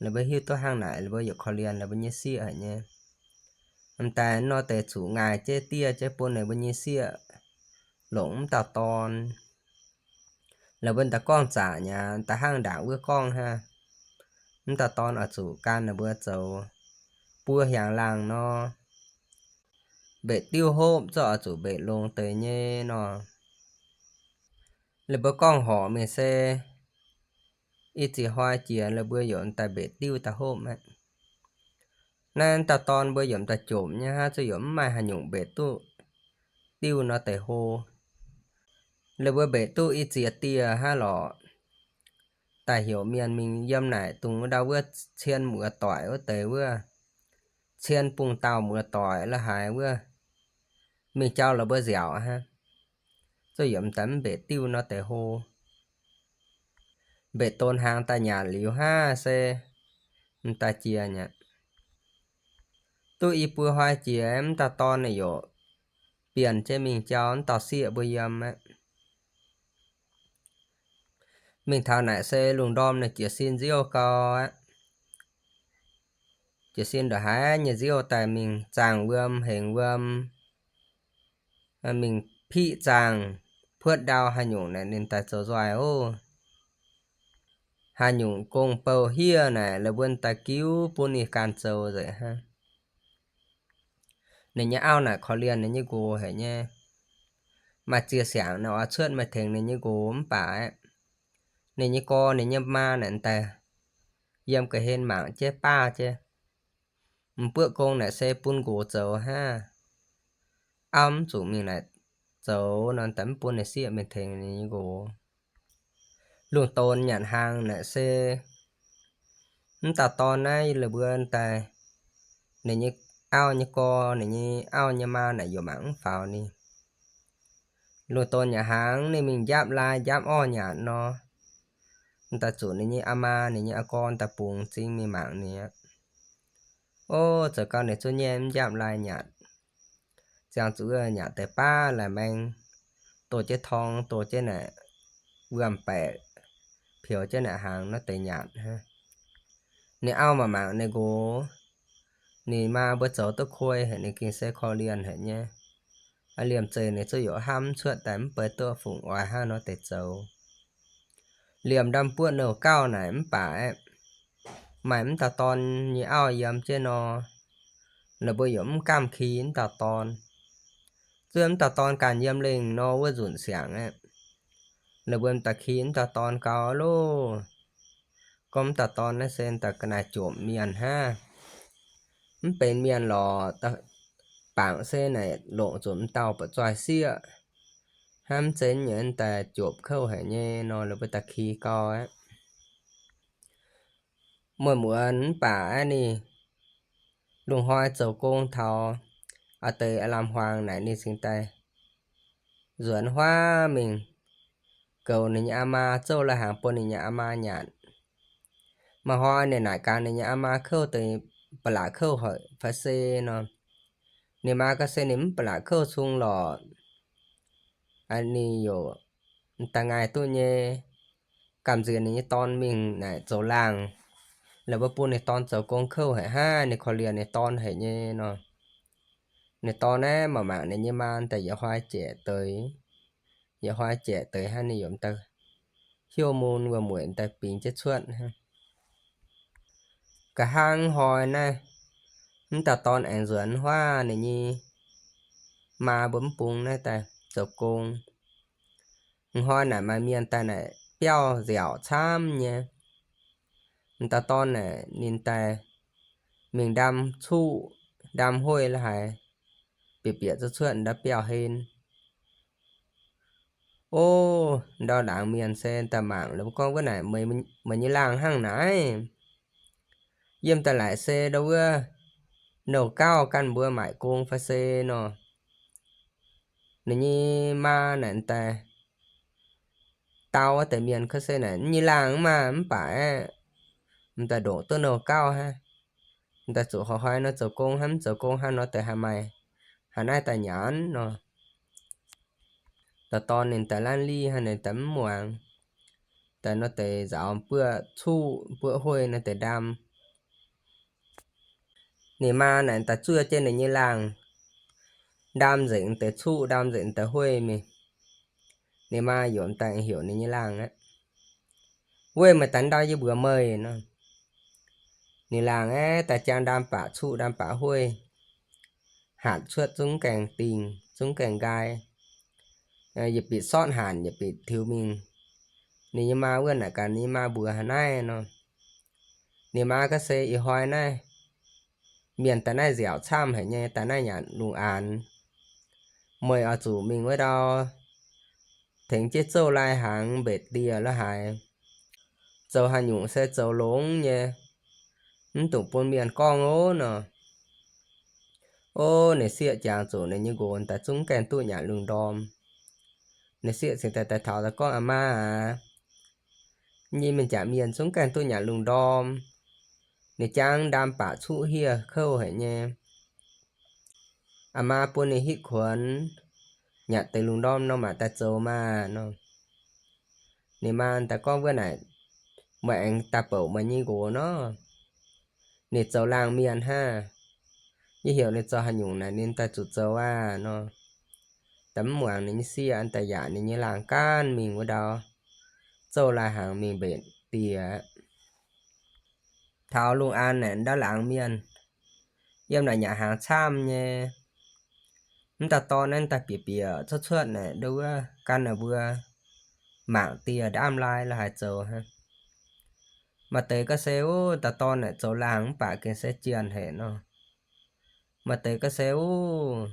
La'buonc hiuv duqv hnangv naaic, la'buonc yaac korv-lienh la'buonc nyei sieqv haic nyei. M'daaih nor deix zuqc ngaih jienv diev jienv bun la'buonc nyei sieqv longc m'dauh dorn. La'buonc daaih gorngv zaqc nyei, da'hnangv ndaangc wuov gorngv hnangv. Mv dauh dorn oix zuqc gan ninh mbuo zoux buo hiaangx laangh nor, mbetc diuv hopv zorqv oix zuqc mbetc longx deix nyei nor. Lih mbuo gorngv horc mingh se ih ziex hnoi jiex lih mbuo yaac daaih mbetc diuv daaih hopv aqv. Naaiv dauh dorn mbuo yaac daaih jomc nyei hnangv, zuqc yaac mv maaih haaix nyungc mbetc duqv diuv nor deix hlo. Lih mbuo mbetc duqv ih ziex dieh hnangv lorqc, daaih heuc mienh mingh yiem naaic dungx ndau wuov cien muoz-doic wuov deix wuov, cien bung dauh muoz-doic la'haaix wuov, mingh jauv lih mbuo nziaauc hnangv, zuqc yaac daaih mv mbetc diuv nor deix hlo. Mbetc donx hnaangx daaih nyanc liuz hnangv se m'daaih jiex aqv. Duqv i buo hnoi jiex m'dauh dorn ninh yaac bienh jienv mingh jauv m'dauh sieqv mbuo yiem aqv. Mingh taux naaic se lungh ndorm ninh jiez sin nziouv gau aqv. Jiez sin ndongc haaix nyei nziouv daaih mingh zaangh wuom hengx wuom, mingh piqv zaangh puotv ndau haaix nyungc naaic ninh daaih zoux nzoih oc. Haaix nyungc gong-bou hiev naaic lih mbuo daaih giuv bun ninh ganh zoux nzengc hnangv. Ninh nyei auv naaic korv-lienh ninh nyei nqox haic nyei. Maaih ziex siangx naaic oix cuotv maaih tengx ninh nyei nqox mv baac aeqv, ninh nyei gorx ninh nyei maa naaic daaih yiem ga'hlen mangc jienv baav jienv. M'buoqv gong naaic se bun nqox zoux hnangv. Auv mv zuqc mingh naaic zoux nor, daaih mv bun ninh sieqv mingh tengx ninh nyei nqox. Lungh donx nyanc hnaangx naaic se mv dauh dorn naaiv lih mbuo daaih, ninh nyei auv nyei gorx, ninh nyei auv nyei maa naaic yaac mangc mv faaux ninh. Lungh donx nyanc hnaangx ninh mingh njapv lai njapv orv nyanc nor, daaih zuqc ninh nyei aa maa ninh nyei aa gorn daaih bungx m'zing mingh mangc ninh aqv. Ov, zoux gau ninh zungv nyei mv njapv lai nyanc. Ziangh zuqc nyanc deix baav laaix maeng, doh jienv torng, doh jienv naaic wuom-baeqc, peux jienv naaic hnaangx nor deix nyanc hnangv. Ninh auv mangc mangc ninh nqox, ninh maa mbuo zoux duqv koi haic, ninh gengh se korv-lienh haic nyei. Liemh zeih ninh zuqv yaac hnamv cuotv daaih mv bei duqv fungc oix hnangv nor deix zoux. Liemh ndamv-buoqv nouh gauh naaic mv baac aeqv, maaih mv dauh dorn nyei auv yiem jienv nor, lih mbuo yaac mv gamh ki mv dauh dorn. Zuov mv dauh dorn ganh yiem lengh nor wuov nzunc siangx aeqv, lih mbuo m'daaih ki mv dauh dorn gau loh. Gorngv mv dauh dorn naaiv se m'daaih ga'naaiv jomc mienh hnangv. Mv benx mienh lorqc, bangc se naaic longc zuqc m'dauh buatc zoih sieqv. Hnamv zenv nyei m'daaih jomc kouv haic nyei nor, lih mbuo daaih ki gau aqv. Muonz muonz mv baac aeqv, ninh lungh hnoi zoux gong taux a'deix a'lamh huaang naaic ninh cingx daaih nzuonx huaav mingh goux ninh nyei aa maa, zouv lai-hnaangx bun ninh nyei aa maa nyanc. Maaih hnoi ninh naaic gaax ninh nyei aa maa kouv deix, ba'laqc kouv haic fai se nor, ninh maa gaax se ninh mv ba'laqc kouv cung lorqc. Ninh yaac m'daaih ngaih duqv nyei, gamh nziex ninh nyei dorn mingh naaic zoux laangh, laaix mbuo bun ninh dorn zoux gong kouv haic hnangv, ninh korv-lienh ninh dorn haic nyei nor. Ninh dorn naaiv mangc mangc ninh nyei maa daaih yietc hnoi jaeqc deix, yietc hnoi jaeqc deix hnangv, ninh yaac m'daaih hiuv mun wuom-mueic m'daaih bingx jienv cuotv hnangv. Nqa'haav hnoi naaiv, mv dauh dorn aengx nzuonx huaav ninh nyei maa mbuo mv bung naaiv daaih zoux gong. Hnoi naaic maaih mienh daaih naaic biauv nziaauc camv nyei. Mv dauh dorn naaic ninh daaih mingh ndaam cuqv, ndaam hueiv la'haaix, bieqc bieqc cuotv cuotv ndau biauv-hlen. O, ndau ndaangc mienh se daaih mangc la'buo gorngv, Wuov naaic meih nyei laangh hnangv naaiv. Yiem daaih laaic se ndau wuov nouh gauh ganh mbuo maaic gong fai se nor. Ninh nyei maa naaic daaih dau wuov deix mienh ga'se naaic, Nyei laangh mv maaih mv baac aeqv, m'daaih ndongc duqv nouh gauh hnangv. M'daaih zuqc horpc hnoi nor zoux gong hnangv, mv zoux gong hnangv nor deix haih maaih haaix naaiv daaih nyanc nor. Dauh dorn ninh daaih laanh li hnangv, ninh daaih mv muangx. Daaih nor deix nzaaux buoqv cuqv buoqv hueiv nor deix ndaam. Ninh maa naaic daaih zuov jienv ninh nyei laangh, ndaam nzengc deix cuqv, ndaam nzengc deix hueiv mingh. Ninh maa yaac daaih heuc ninh nyei laangh aqv, Weih meih daaih ndau yie mbuox meih nor. Ninh laangh aeqv, daaih jangv ndaam-baac cuqv ndaam-baac hueiv, hatc cuotv zungv gaengh dingh, zungv gaengh nqaai, yietc bieqc sortv hanc, yietc bieqc tiux mingh. Ninh nyei maa wuov naaic gaax ninh nyei maa mbuox haaix naaiv nor, ninh maa gorngv se ih hnoi naaiv mienh daaih naaiv nziaauc camv haic nyei, daaih naaiv nyanc lungh aanx. Meih oix zuqc mingh wuov ndau tengx jienv zouv lai-hnaangx mbetc dieh la'haaix, zoux haaix nyungc se zoux longx nyei, mv dungx bun mienh gorngv ov nor. Ov, ninh sieqv jangx zuqc ninh nyei nqox daaih zungv gaengh duqv nyanc lungh ndorm. Ninh sieqv cingx daaih daaih taux daaih gorngv, Aa maa aac, yie mingh jangc mienh zungv gaengh duqv nyanc lungh ndorm. Ninh jangv ndaam-baac cuqv hieh kouv haic nyei. Aa maa, bun ninh hitv kuonx, nyanc deix lungh ndorm nor maaih daaih zoux maah nor. Ninh maa daaih gorngv, Wuov naaic, meih aengx daaih bouc meih nyei nqox nor. Ninh zoux laangh mienh hnangv. Yie heuc ninh zoux haaix nyungc naaic ninh daaih zuqc zoux aqv nor. Daaih mv muangx ninh nyei sieqv, daaih yaac ninh nyei laangh gaanv mingh wuov ndau zouv lai-hnaangx mingh mbetc dieh. Taux lungh aanx naaic ndau laangz mienh yiem naaic nyanc hnaangx camv nyei. Mv dauh dorn naaiv daaih bieqc bieqc cuotv cuotv naaic nduov wuov gan naaic mbuo mangc dieh ndaamv-lai la'haaix zoux hnangv. Maaih deix gorngv se, Ov, dauh dorn naaic zoux laangh mv baac gengh se jienh haic nor. Maaih deix gorngv se, Ov,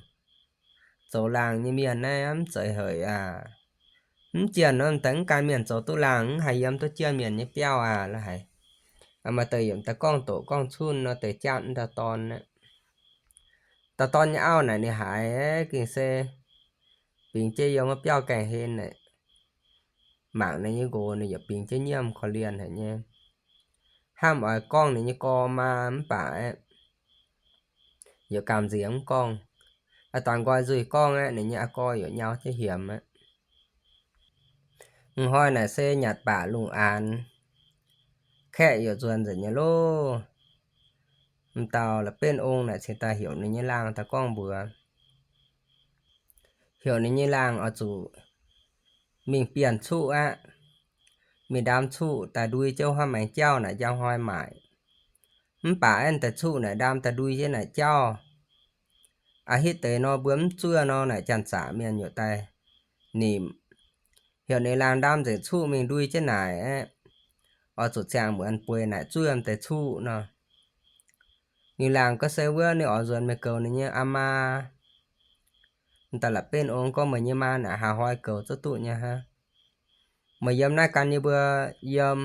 zoux laangh nyei mienh naaiv mv zeiz haic aac. Mv jienh nor, daaih mv gan mienh zoux duqv laangh, mv haih yiem duqv jienh mienh nyei biauv aac la'haaix. Maaih deix yaac daaih gorngv doqc gorngv cunv nor deix jatv dauh dorn aqv. Dauh dorn nyei auv naaic ninh haiz gengh se bingx jienv yiem wuov biauv gaengh hlen naaic, mangc ninh nyei nqox ninh yaac bingx jienv nyiemv korv-lienh haic nyei. Hnamv oix gorngv ninh nyei gorx maa mv baac aeqv, yaac gamh nziex mv gorngv. Aa dangx nqoi nzuih gorngv aeqv, ninh nyei aa gorx yaac nyau jienv hiemx aqv. M'hnoi naaic se nyanc baac lungh aanx, kaeqv yaac nzuonx nzengc nyei loh. M'dauh la'benv ong naaic cingx daaih heuc ninh nyei laangh daaih gorngv mbuox, heuc ninh nyei laangh oix zuqc mingh bienh cuqv aqv. Mingh ndaam cuqv daaih ndui jienv wuov maengx jauv naaic njang hnoi maaic. Mv baac aeqv, deix cuqv naaic ndaam daaih ndui jienv naaic jauv, a'hitv deix nor mbuo mv zuov nor naaic janx-zaqc mienh yaac daaih nimc. Heuc ninh laangh ndaam nzengc cuqv mingh ndui jienv naaic aeqv, oix zuqc ziangh muonz bueix naaic zuov deix cuqv nor. Ninh laangh gorngv se wuov ninh oix nzuonx mingh goux ninh nyei aa maa. M'daaih la'benv ong gorngv, Meih nyei maa naaic haaix hnoi goux zouv duqv nyei hnangv? Meih yiem naaiv gan yie mbuo yiem,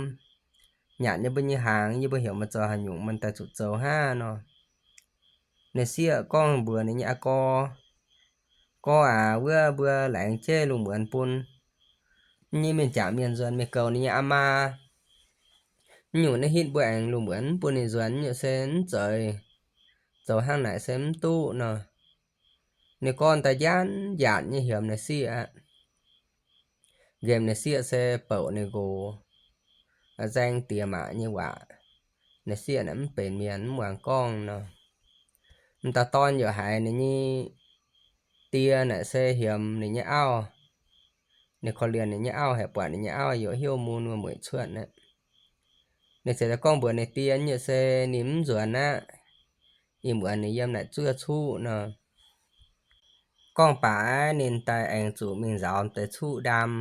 nyanc yie mbuo nyei hnaangx, yie mbuo heuc meih zoux haaix nyungc meih daaih zuqc zoux hnangv nor. Ninh sieqv gorngv mbuox ninh nyei aa gorx, Gorx aac, wuov mbuo laengz jienv lungh muonz bun nyei mienh jangc mienh nzuonx mingh goux ninh nyei aa maa. Mv nyungc naaiv hitv mbuo aengx lungh muonz mv bun ninh nzuonx, mv nyungc se mv zeiz, zoux hnangv naaic se mv duqv nor. Ninh gorngv daaih njaanv njaatc nyei hiemx ninh sieqv aqv. Nqemh ninh sieqv se bouc ninh nqox, nzaeng diex maac nyei waac. Ninh sieqv naaic mv benx mienh, mv muangx gorngv nor. M'dauh dorn yaac haiz ninh nyei die naaic se hiemx ninh nyei auv. Ninh korv-lienh ninh nyei auv, haiz buatc ninh nyei auv yaac hnyouv mun wuom-mueic cuotv aqv. Ninh ziouc gorngv mbuox ninh die, Yie se ninh mv nzuonx aqv. Ih muonz ninh yiem naaic zuov cuqv nor. Gorngv baac ninh daaih aengx zuqc mingh nzaaux deix cuqv ndaam.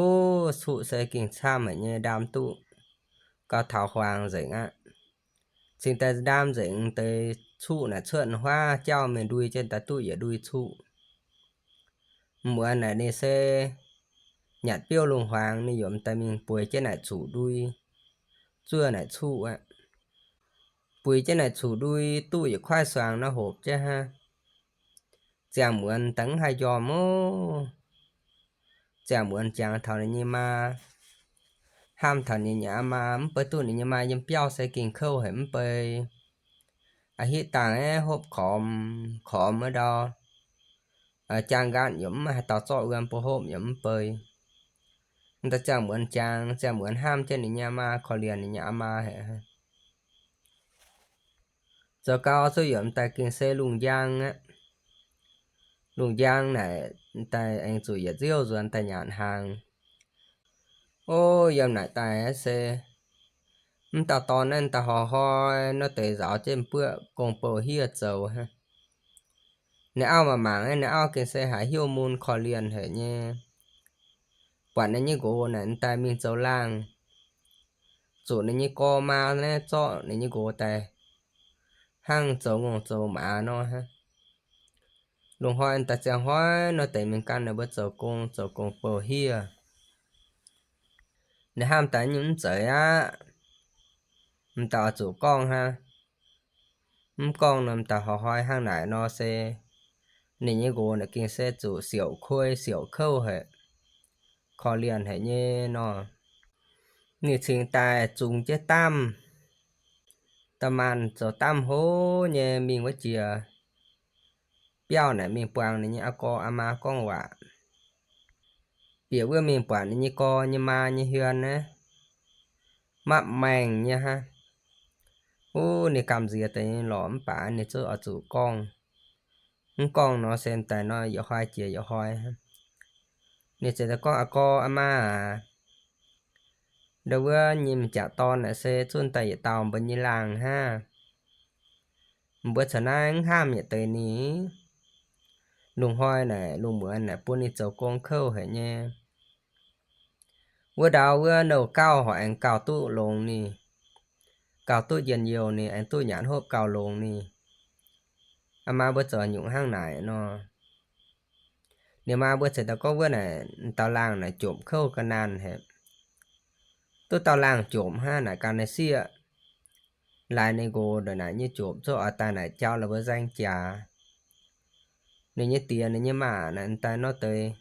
Ov, cuqv se gengh camv haic nyei, ndaam duqv gauh taux huaang nzengc aqv. Cingx daaih ndaam nzengc deix cuqv naaic cuotv huaav jauv mingh ndui jienv daaih duqv yietc ndui cuqv. Muonz naaic ninh se nyanc biouv lungh huaang, ninh yaac daaih mingh bueix jienv naaic zuqc ndui, zuov naaic cuqv aqv. Bueix jienv naaic zuqc ndui duqv yietc kuaaiv suangx nor hopc jienv hnangv. Ziangh muonz daaih mv haih njormh ov. Ziangh muonz jangx taux ninh nyei maa, hnamv taux ninh nyei aa maa, mv bei duqv ninh nyei maa yiem biauv se gengh kouv haic mv bei. A'hitv dangh aeqv, hopv kormx kormx wuov ndau, jaang nqaatv yaac mv maaih haaix dauh zorqv wuom bun hopv yaac mv bei. M'daaih ziangh muonz jangx, ziangh muonz hnamv jienv ninh nyei maa, korv-lienh ninh nyei aa maa haic. Zoux gau zuqc yaac m'daaih gengh se lungh njang aqv. Lungh njang naaic m'daaih aengx zuqc yietc nziouv nzuonx daaih nyanc hnaangx. Ov, yiem naaic daaih se Mv dauh dorn naaiv daaih hnoi-hnoi nor deix nzauz jienv buoqv gong-bou hiev zoux hnangv. Ninh auv mangc mangc, ninh auv gengh se haiz hnyouv mun korv-lienh haic nyei. Buatc ninh nyei nqox naaic daaih mingh zoux laangh, zuqc ninh nyei gorx maa naaiv zorqv ninh nyei nqox daaih hnangv zoux ngongh zoux maaz nor hnangv. Lungh hnoi daaih ziangh hnoi nor deix mingh gan ninh mbuo zoux gong, zoux gong-bou hiev. Ninh hnamv daaih nyungc mv zeiz aqv. M'daaih oix zuqc gorngv hnangv. Mv gorngv nor m'daaih hnoi-hnoi hnangv naaic nor se ninh nyei nqox naaic gengh se zuqc siouc kuei siouc kouv haic, korv-lienh haic nyei nor. Ninh cingx daaih zungx jienv damh, da'maanc zoux damh hlo nyei mingh wuov jiex biauv naaic mingh buangh ninh nyei aa gorx aa maa gorngv waac. Bieqc wuov mingh buatc ninh nyei gorx nyei maa nyei hmien naaiv mapv maengh nyei hnangv. Wuov ninh gamh nziex deix nyei lorqc, mv baac ninh zungv oix zuqc gorngv. Mv gorngv nor se daaih nor yietc hnoi jiex yietc hnoi. Ninh ziouc daaih gorngv, Aa gorx aa maa aac, ndau wuov nyei m'jangc dorn naaic se zungv daaih yietc dauh mbuo nyei laangh hnangv. Mbuo caux naaiv mv hnamv yietc deix ninh. Lungh hnoi naaic lungh muonz naaic bun ninh zoux gong kouv haic nyei. Wuov ndau wuov nouh gauh horpc aengx gauh duqv longx ninh, gauh duqv njien-youh ninh, aengx duqv nyanc hopv gauh longx ninh. Aa maa mbuo zoux nyungc hnangv naaic nor. Ninh maa mbuo ceix daaih gorngv wuov naaic dauh laangh naaic jomc kouv ga'naanh haic. Duqv dauh laangh jomc hnangv naaic ganh naaic sieqv laaix ninh nqox ndongc naaic nyei jomc zungv oix daaih naaic jauv la'buo nzaeng jaax. Ninh nyei diex ninh nyei maa naaic daaih nor deix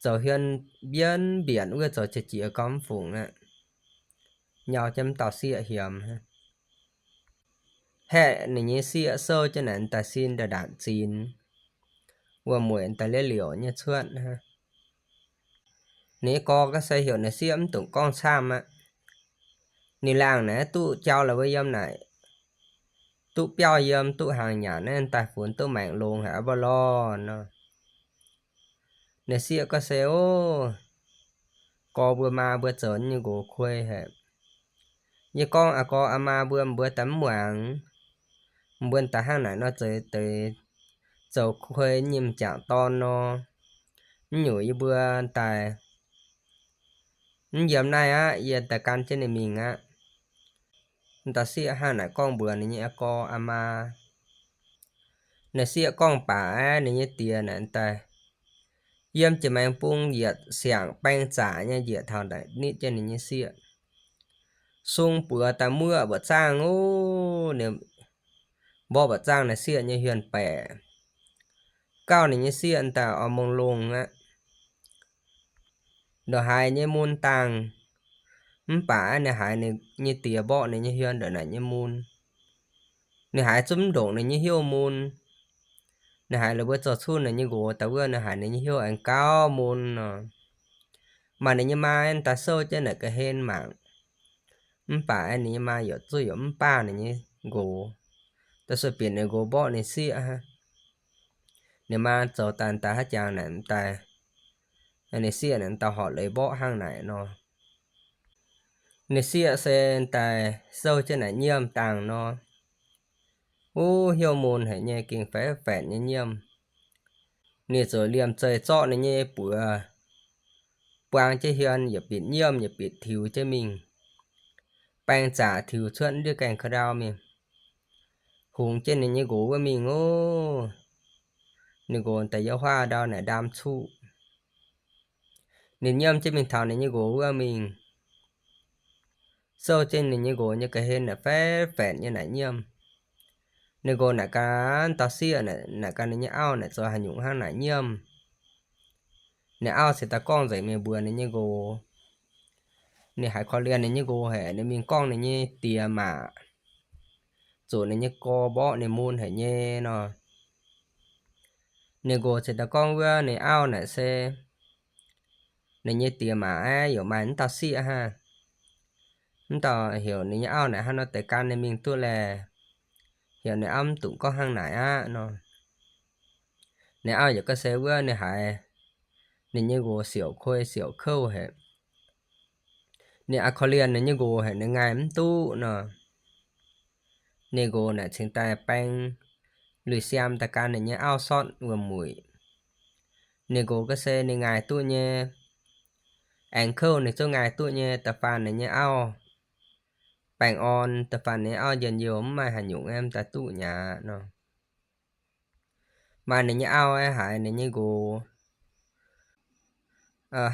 zoux hmien mbienv mbienc wuov zoux qiex jiez gau mv fungc aqv. Nyau jienv mv dauh sieqv hiemx. Haeqv ninh nyei sieqv souv jienv naaic daaih sin nda'ndaanc zinx, wuom-mueic daaih liev liouc nyei cuotv hnangv. Ninh nyei gorx ga'sie heuc ninh sieqv mv dungx gorngv camv aqv. Ninh laangh naaic duqv jauv la'buo yiem naaic, duqv biauv yiem, duqv hnaangx nyanc naaiv daaih funx duqv maengc longx haic aqv mbuo lorh nor. Ninh sieqv ga'sie, Ov, gorx mbuo maa mbuo zoux nyei nqox kuei haic. Yie gorngv aa gorx aa maa mbuo, mbuo daaih mv muangx. Mbuo daaih hnangv naaic nor zoux deix zoux kuei nyei m'jangc dorn nor. Mv nyungc yie mbuo daaih mv yiem naaiv aqv, yie daaih gan jienv ninh mingh aqv. Dauh sieqv hnangv naaic gorngv mbuox ninh nyei aa gorx aa maa. Ninh sieqv gorngv baac aeqv, ninh nyei diex naaic daaih yiem jiex maengx bung yietc siangx baeng zaqc nyei njiec taux naaic nitv jienv ninh nyei sieqv. Sung buoz daaih muoqv mba'zangh ov, ninh mborqv mba'zangh ninh sieqv nyei hmien baeqc. Gauh ninh nyei sieqv daaih oix mongh longh aqv. Ndongc haaix nyei mun dangh, mv baac ninh haiz ninh nyei diex mborqv ninh nyei hmien ndongc naaic nyei mun. Ninh haiz zungv mv ndongc ninh nyei hnyouv mun. Ninh haiz la'buo zoux cunh ninh nyei nqox daaih wuov, ninh haiz ninh nyei hnyouv aengx gauh mun nor. Maaih ninh nyei maa daaih souv jienv naaic ga'hlen mangc. Mv baac ninh nyei maa yaac zuqc yaac mv baac ninh nyei nqox, da'sueih bieqc ninh nqox mborqv ninh sieqv hnangv. Ninh maa zoux daaih daaih haaix jangx naaic daaih, ninh sieqv naaic daaih horpc leiz mborqv hnangv naaic nor. Ninh sieqv se daaih souv jienv naaic nyiemh dangh nor. Wuov hnyouv mun haic nyei, gengh faix-faix nyei nyiemh. Ninh ziouc liemh zeih zorqv ninh nyei buoz buang jienv hmien, yietc bitc nyiemh yietc bitc tiux jienv mingh. Baeng zaqc tiux cuotv ndiev gaengh ka'ndau mingh, hungx jienv ninh nyei nqox wuov mingh ov. Ninh nqox daaih yiem huaav ndau naaic ndaam cuqv. Ninh nyiemv jienv mingh taux ninh nyei nqox wuov mingh, souv jienv ninh nyei nqox nyei ga'hlen naaic faix-faix nyei naaic nyiemh. Ninh nqox naaic ganh dauh sieqv naaic ganh ninh nyei auv naaic zoux haaix nyungc hnangv naaic nyiemh. Ninh auv cingx daaih gorngv nzengc mingh mbuox ninh nyei nqox. Ninh haiz korv-lienh ninh nyei nqox haic, ninh mingh gorngv ninh nyei diex maac, zuqc ninh nyei gorx mborqv ninh mun haic nyei nor. Ninh nqox cingx daaih gorngv wuov ninh auv naaic se ninh nyei diex maac aeqv, yaac maaih mv dauh sieqv hnangv. Mv dauh heuc ninh nyei auv naaic hnangv nor deix gan ninh mingh duqv laeh. Heuc ninh auv mv dungx gorngv hnangv naaic aqv nor. Ninh auv yaac ga'sie wuov ninh haiz ninh nyei nqox siouc kuei siouc kouv haic. Ninh a'korv lienh ninh nyei nqox haic, ninh ngaih mv duqv nor. Ninh nqox naaic cingx daaih baeng lui-siaam daaih gan ninh nyei auv sortv wuom-mueic. Ninh nqox ga'se ninh ngaih duqv nyei, aengx kouv ninh zungv ngaih duqv nyei, da'faanh ninh nyei auv baengh orn, da'faanh ninh nyei auv njien-youh mv maaih haaix nyungc aeqv, m'daaih duqv nyei aqv nor. Maaih ninh nyei auv aeqv, haiz ninh nyei nqox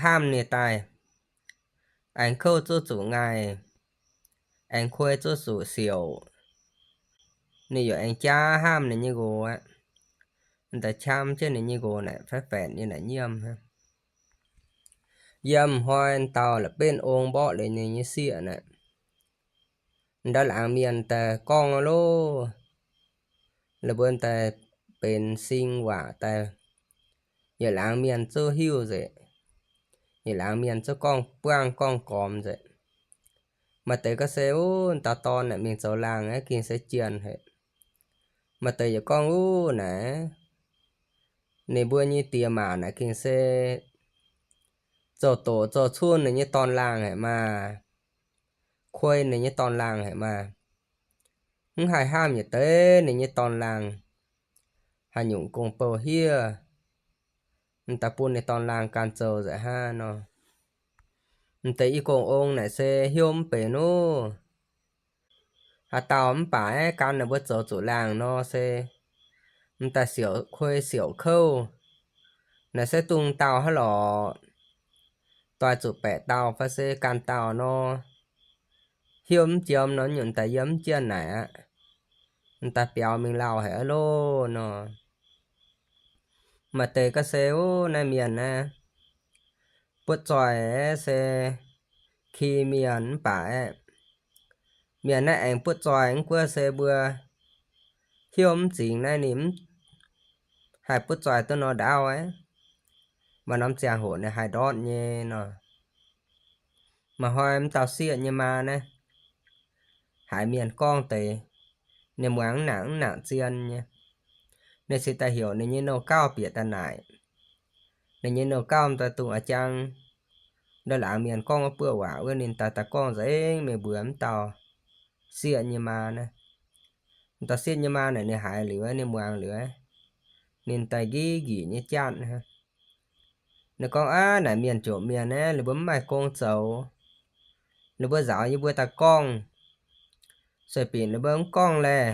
hnamv ninh daaih, aengx kouv zungv zuqc ngaih, aengx kuei zungv zuqc siouc. Ninh yaac aengx jaav hnamv ninh nyei nqox aqv. M'daaih qam jienv ninh nyei nqox naaic faix-faenx nyei naaic nyiemv hnangv. Yiem hnoi dauh la'benv ong mborqv liuz ninh nyei sieqv naaic, ndau laangz mienh daaih gorngv loh, la'buonc daaih benx sing waac daaih, yietc laangz mienh zungv hiuv nzengc, yietc laangz mienh zungv gorngv buangv gorngv gormx nzengc. Maaih deix ga'se, Uv, dauh dorn naaic mingh zoux laangh aeqv, gengh se jienh haic. Maaih deix yaac gorngv, Uv, naaic ninh mbuo nyei diex maac naaic gengh se zoux doqc zoux cunh ninh nyei dorn-laangh haic maah, kuei ninh nyei dorn-laangh haic maah. Mv haih hnamv yietc deix ninh nyei dorn-laangh haaix nyungc gong-bou hiev, m'daaih bun ninh dorn-laangh ganh zoux nzengc hnangv nor. M'deix i gong-ong naaic se hnyouv mv benx ov. Haaix dauh mv baac aeqv, gan ninh mbuo zoux zuqc laangh nor se m'daaih siouc kuei siouc kouv. Naaic se dungx dauh hnangv lorqc, doix zuqc baeqc dauh fai se ganh dauh nor, hnyouv mv jiem nor, nyungc daaih yiem mv jienh naaic aqv. M'daaih biaux mingh lauh haic aqv loh nor. Maaih deix ga'se, Uv, naaiv mienh naaiv butv zoih aeqv, se ki mienh mv baac aeqv, mienh naaiv aengx butv zoih mv guoqv se mbuo hnyouv mv zingx naaiv ninh mv haih butv zoih duqv nor ndaauv aqv. Maaih norm ziangh hoc ninh haih ndortv nyei nor. Maaih hnoi m'dauh sieqv nyei maa naaiv haiz mienh gorngv deix, ninh muangx mv nangc mv nangc zien nyei. Ninh cingx daaih heuc ninh nyei nouh gauh bieqc daaih naaic. Ninh nyei nouh gauh m'daaih dungx a'jang ndau laangz mienh gorngv wuov buoqv waac wuov, ninh daaih daaih gorngv nzengc mingh mbuox m'dauh sieqv nyei maa naaiv. M'dauh sieqv nyei maa naaic ninh haiz liuz, ninh muangx liuz, ninh daaih nqih nqih nyei jatv. Ninh gorngv, Aav, naaic mienh jomc mienh aeqv, ninh mbuo mv maaih gong zoux, ninh mbuo nzaaux yie mbuo daaih gorngv. Sueih binc ninh mbuo mv gorngv laeh,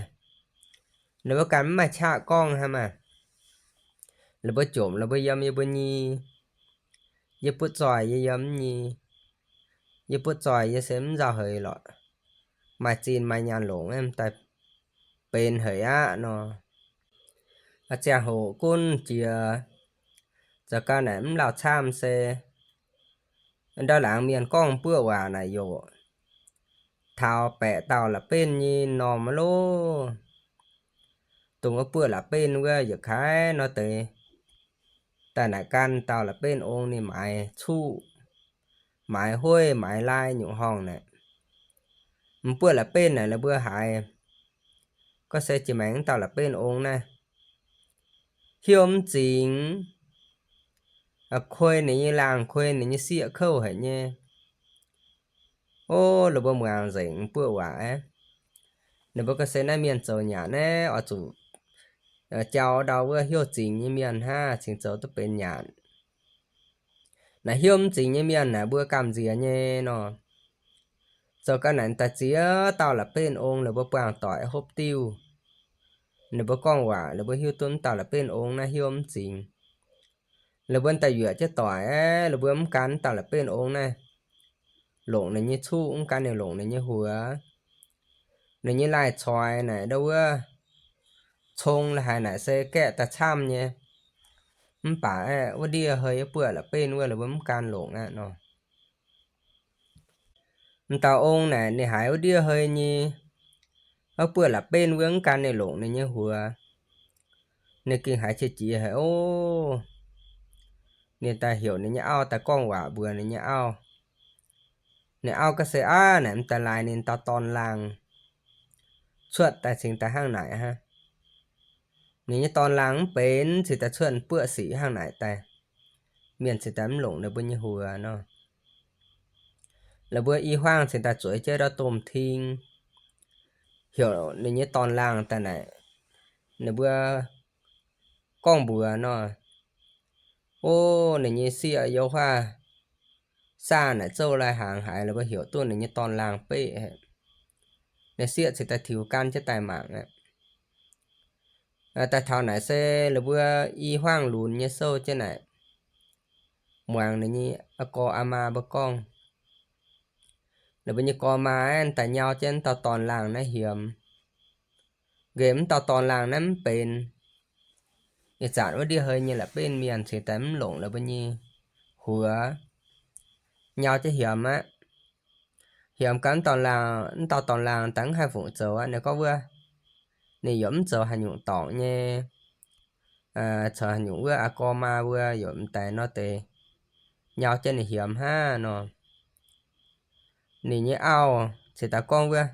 ninh mbuo ganh mv maaih qaqv gorngv hnangv maah. Ninh mbuo jomc ninh mbuo yiem yie mbuo nyei, yie butv zoih yie yiem mv nyei. Yie butv zoih yie se mv nzauh heix lorqc. Maaih zinh maaih nyaanh longc aeqv, m'daaih benx heix aqv nor. Ziangh hoc gunv jiex, zoux gau naaic mv lauh camv se ndau laangz mienh gorngv buoqv waac naaic yaac taux baeqc dauh la'benv nyei m'normh aqv loh. Dongh wuov buoqv la'benv wuov yietc kaaix nor deix daaih naaic gan dauh la'benv ong ninh maaiz cuqv, maaiz hueiv, maaiz lai nyungc horngh naaic. M'buoqv la'benv naaic ninh mbuo haiz gorngv se jiex maengx dauh la'benv ong naaiv hnyouv mv zingx, kuei ninh nyei laangh, kuei ninh nyei sieqv kouv haic nyei. Ov, ninh mbuo muangx nzengc m'buoqv waac aeqv, ninh mbuo gorngv se naaiv mienh zoux nyanc naaiv oix zuqc jauv ndau wuov hnyouv zingx nyei mienh hnangv cingx zoux duqv benx nyanc. Naaic hnyouv mv zingx nyei mienh naaic mbuo gamh nziex nyei nor. Zoux gau naaic daaih ziex dauh la'benv ong ninh mbuo buangh doic hopv diuh. Ninh mbuo gorngv waac ninh mbuo hiuv duqv m'dauh la'benv ong naaiv hnyouv mv zingx. Ninh mbuo daaih yuoqc jienv doic aeqv, ninh mbuo mv gan m'dauh la'benv ong naaiv longc ninh nyei cuqv, mv gan ninh longc ninh nyei huox. Ninh nyei lai-coix naaic ndau wuov cong la'haic naaic se gaeqv daaih camv nyei. Mv baac aeqv, wuov ndiev hei wuov buoqv la'benv wuov ninh mbuo mv gan longc aqv nor. M'dauh ong naaic ninh haiz wuov ndiev hei nyei wuov buoqv la'benv wuov mv gan ninh longc ninh nyei huox, ninh gengh haiz qiex jiez haic ov. Ninh daaih heuc ninh nyei auv daaih gorngv waac mbuox ninh nyei auv. Ninh auv gorngv se, Aav, naaic m'daaih laaix ninh dauh dorn-laangh cuotv daaih cingx daaih hnangv naaic hnangv. Ninh nyei dorn-laangh mv benx cingx daaih cuotv buoqv sic hnangv naaic daaih, mienh cingx daaih mv longc ninh mbuo nyei huox nor. La'buo i hmuangv cingx daaih zueiz jienv ndau domh ting, heuc ninh nyei dorn-laangh daaih naaic, ninh mbuo gorngv mbuox nor, O, ninh nyei sieqv youv huaav saah naaic zouv lai-hnaangx haic, la'buo heuc duqv ninh nyei dorn-laangh beqv. Ninh sieqv cingx daaih tiux gan jienv daaih mangc aqv. Daaih taux naaic se la'buo i hmuangv lunx nyei souv jienv naaic, muangx ninh nyei aa gorx aa maa mbuo gorngv. La'buo nyei gorx maa aeqv, daaih nyau jienv m'dauh dorn-laangh naaiv hiemx. Nqemh m'dauh dorn-laangh naaiv mv benx. Ih zanc wuov ndiev hei nyei la'benv mienh cingx daaih mv longc la'buo nyei huox, nyau jienv hiemx aqv. Hiemx gau m'dauh dorn-laangh daaih mv haih fungc zoux aqv. Ninh gorngv wuov, ninh yaac mv zoux haaix nyungc dorngc nyei, caux haaix nyungc wuov aa gorx maa mbuo yaac m'daaih nor deix nyau jienv ninh hiemx hnangv nor. Ninh nyei auv cingx daaih gorngv wuov,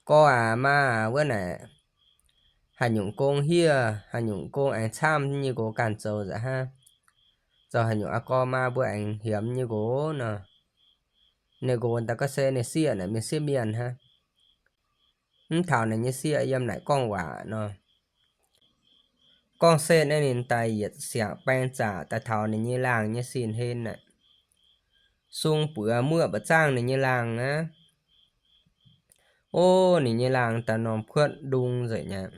Gorx aac, maa aac, wuov naaic haaix nyungc gong hiev, haaix nyungc gong aengx camv nyei nqox ganh zoux nzengc hnangv. Zoux haaix nyungc aa gorx maa mbuo aengx hiemx nyei nqox nor. Ninh nqox daaih gorngv se ninh sieqv naaic mienh sieqv mienh hnangv. Mv taux ninh nyei sieqv yiem naaic gorngv waac nor. Gorngv setv naaiv ninh daaih yietc siangx baeng zaqc daaih taux ninh nyei laangh nyei sin-hlen naaic. Sung buoz muoqv mba'zangv ninh nyei laangh aqv. O, ninh nyei laangh daaih norm kuotv ndung nzengc aqv.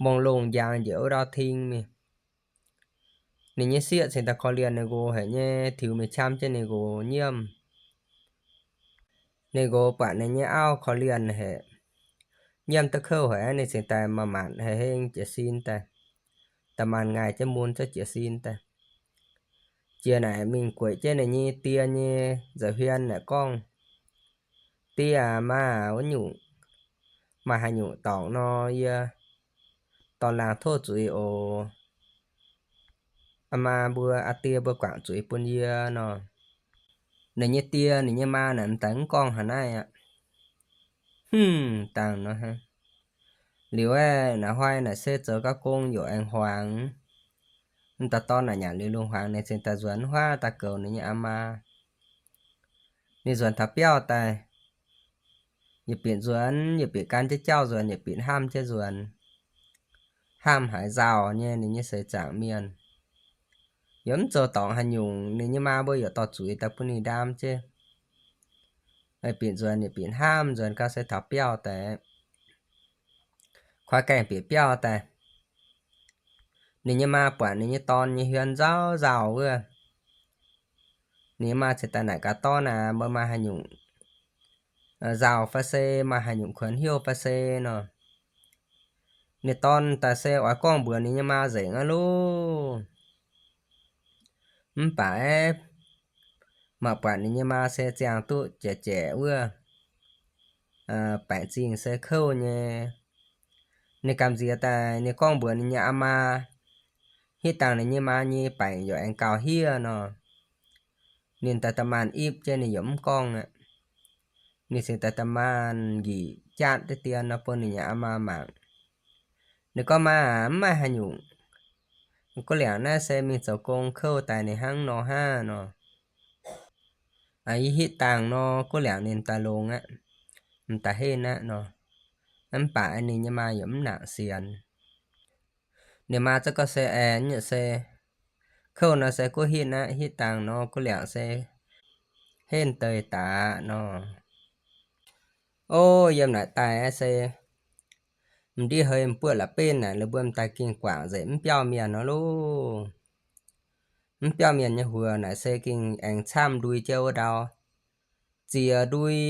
Mongh longh njang njiec wuov ndau ting mingh. Ninh nyei sieqv cingx daaih korv-lienh ninh nqox haic nyei, tiux mingh qam jienv ninh nqox nyiemv. Ninh nqox buatc ninh nyei auv korv-lienh haic, nyiemv duqv kouv haic, ninh cingx daaih manc-manc hei heng jiez sin daaih, da'maanh ngaih jienv mun zouv jiez sin daaih. Jiex naaic mingh gueic jienv ninh nyei die nyei nza'hmien naaic gorngv, Die aac, maa aac, wuov nyungc maaih haaix nyungc dorngc nor, yie dorn-laangh tov zuiz oc. Aa maa mbuo, aa die mbuo guangc zuiz bun yie nor. Ninh nyei die, ninh nyei maa naaic m'daaih mv gorngv haaix naaiv aqv. Hmz, dangh nor hnangv. Liuz aeqv, naaiv hnoi naaic se zoux gau gong yaac aengx hmuangx. M'daaih dorn naaic nyanc liuz lungh hmuangx, ninh cingx daaih nzuonx huaav daaih goux ninh nyei aa maa. Ninh nzuonx taux biauv daaih, yietc bieqc nzuonx, yietc bieqc gan jienv jauv nzuonx, yietc bieqc hnamv jienv nzuonx. Hnamv haiz nzauh nyei ninh nyei seix zaangc mienh. Yaac mv zoux dorngc haaix nyungc, ninh nyei maa mbuo yaac dorh zuiz daaih bun ninh ndaam jienv. Bieqc nzuonx, yietc bieqc hnamv nzuonx gau se taux biauv daaih, koi gaengh bieqc biauv daaih. Ninh nyei maa buatc ninh nyei dorn nyei hmien nzauh nzauh wuov. Ninh nyei maa cingx daaih naaic gaax, Dorn aac, meih maaih haaix nyungc nzauh fai se maaih haaix nyungc kuonx hnyouv fai se nor? Ninh dorn daaih se oix gorngv mbuox ninh nyei maa nzengc aqv loh. Mv baac mangc buatc ninh nyei maa se ziangh duqv jaiv jaiv wuov, baengc zingh se kouv nyei. Ninh gamh nziex daaih ninh gorngv mbuox ninh nyei aa maa, hitv dangh ninh nyei maa nyei baengc yaac aengx gauh hiev nor. Ninh daaih da'maanh ipv jienv ninh yaac mv gorngv aqv. Ninh cingx daaih da'maanh njiec jaatv diqv dien nor bun ninh nyei aa maa mangc. Ninh gorngv, Maa aac, mv maaih haaix nyungc. Guv liangc naaiv se mingh zoux gong kouv daaih ninh hnangv nor hnangv nor. Yie hitv dangh nor guv liangc ninh daaih longx aqv, m'daaih henv aqv nor. Mv baac ninh nyei maa yaac mv nangc sienx. Ninh maa za'gengh se aengx se, Kouv nor se guv hitv aqv, hitv dangh nor guv liangc se henv deix daaih nor. O, yiem naaic daaih se m'ndiev hei m'buoqv la'benv naaic, la'buo m'daaih gengh guangc nzengc mv biauv mienh nor loh. Mv biauv mienh nyei huox naaic se gengh aengx camv ndui jienv wuov ndau. Ziex ndui,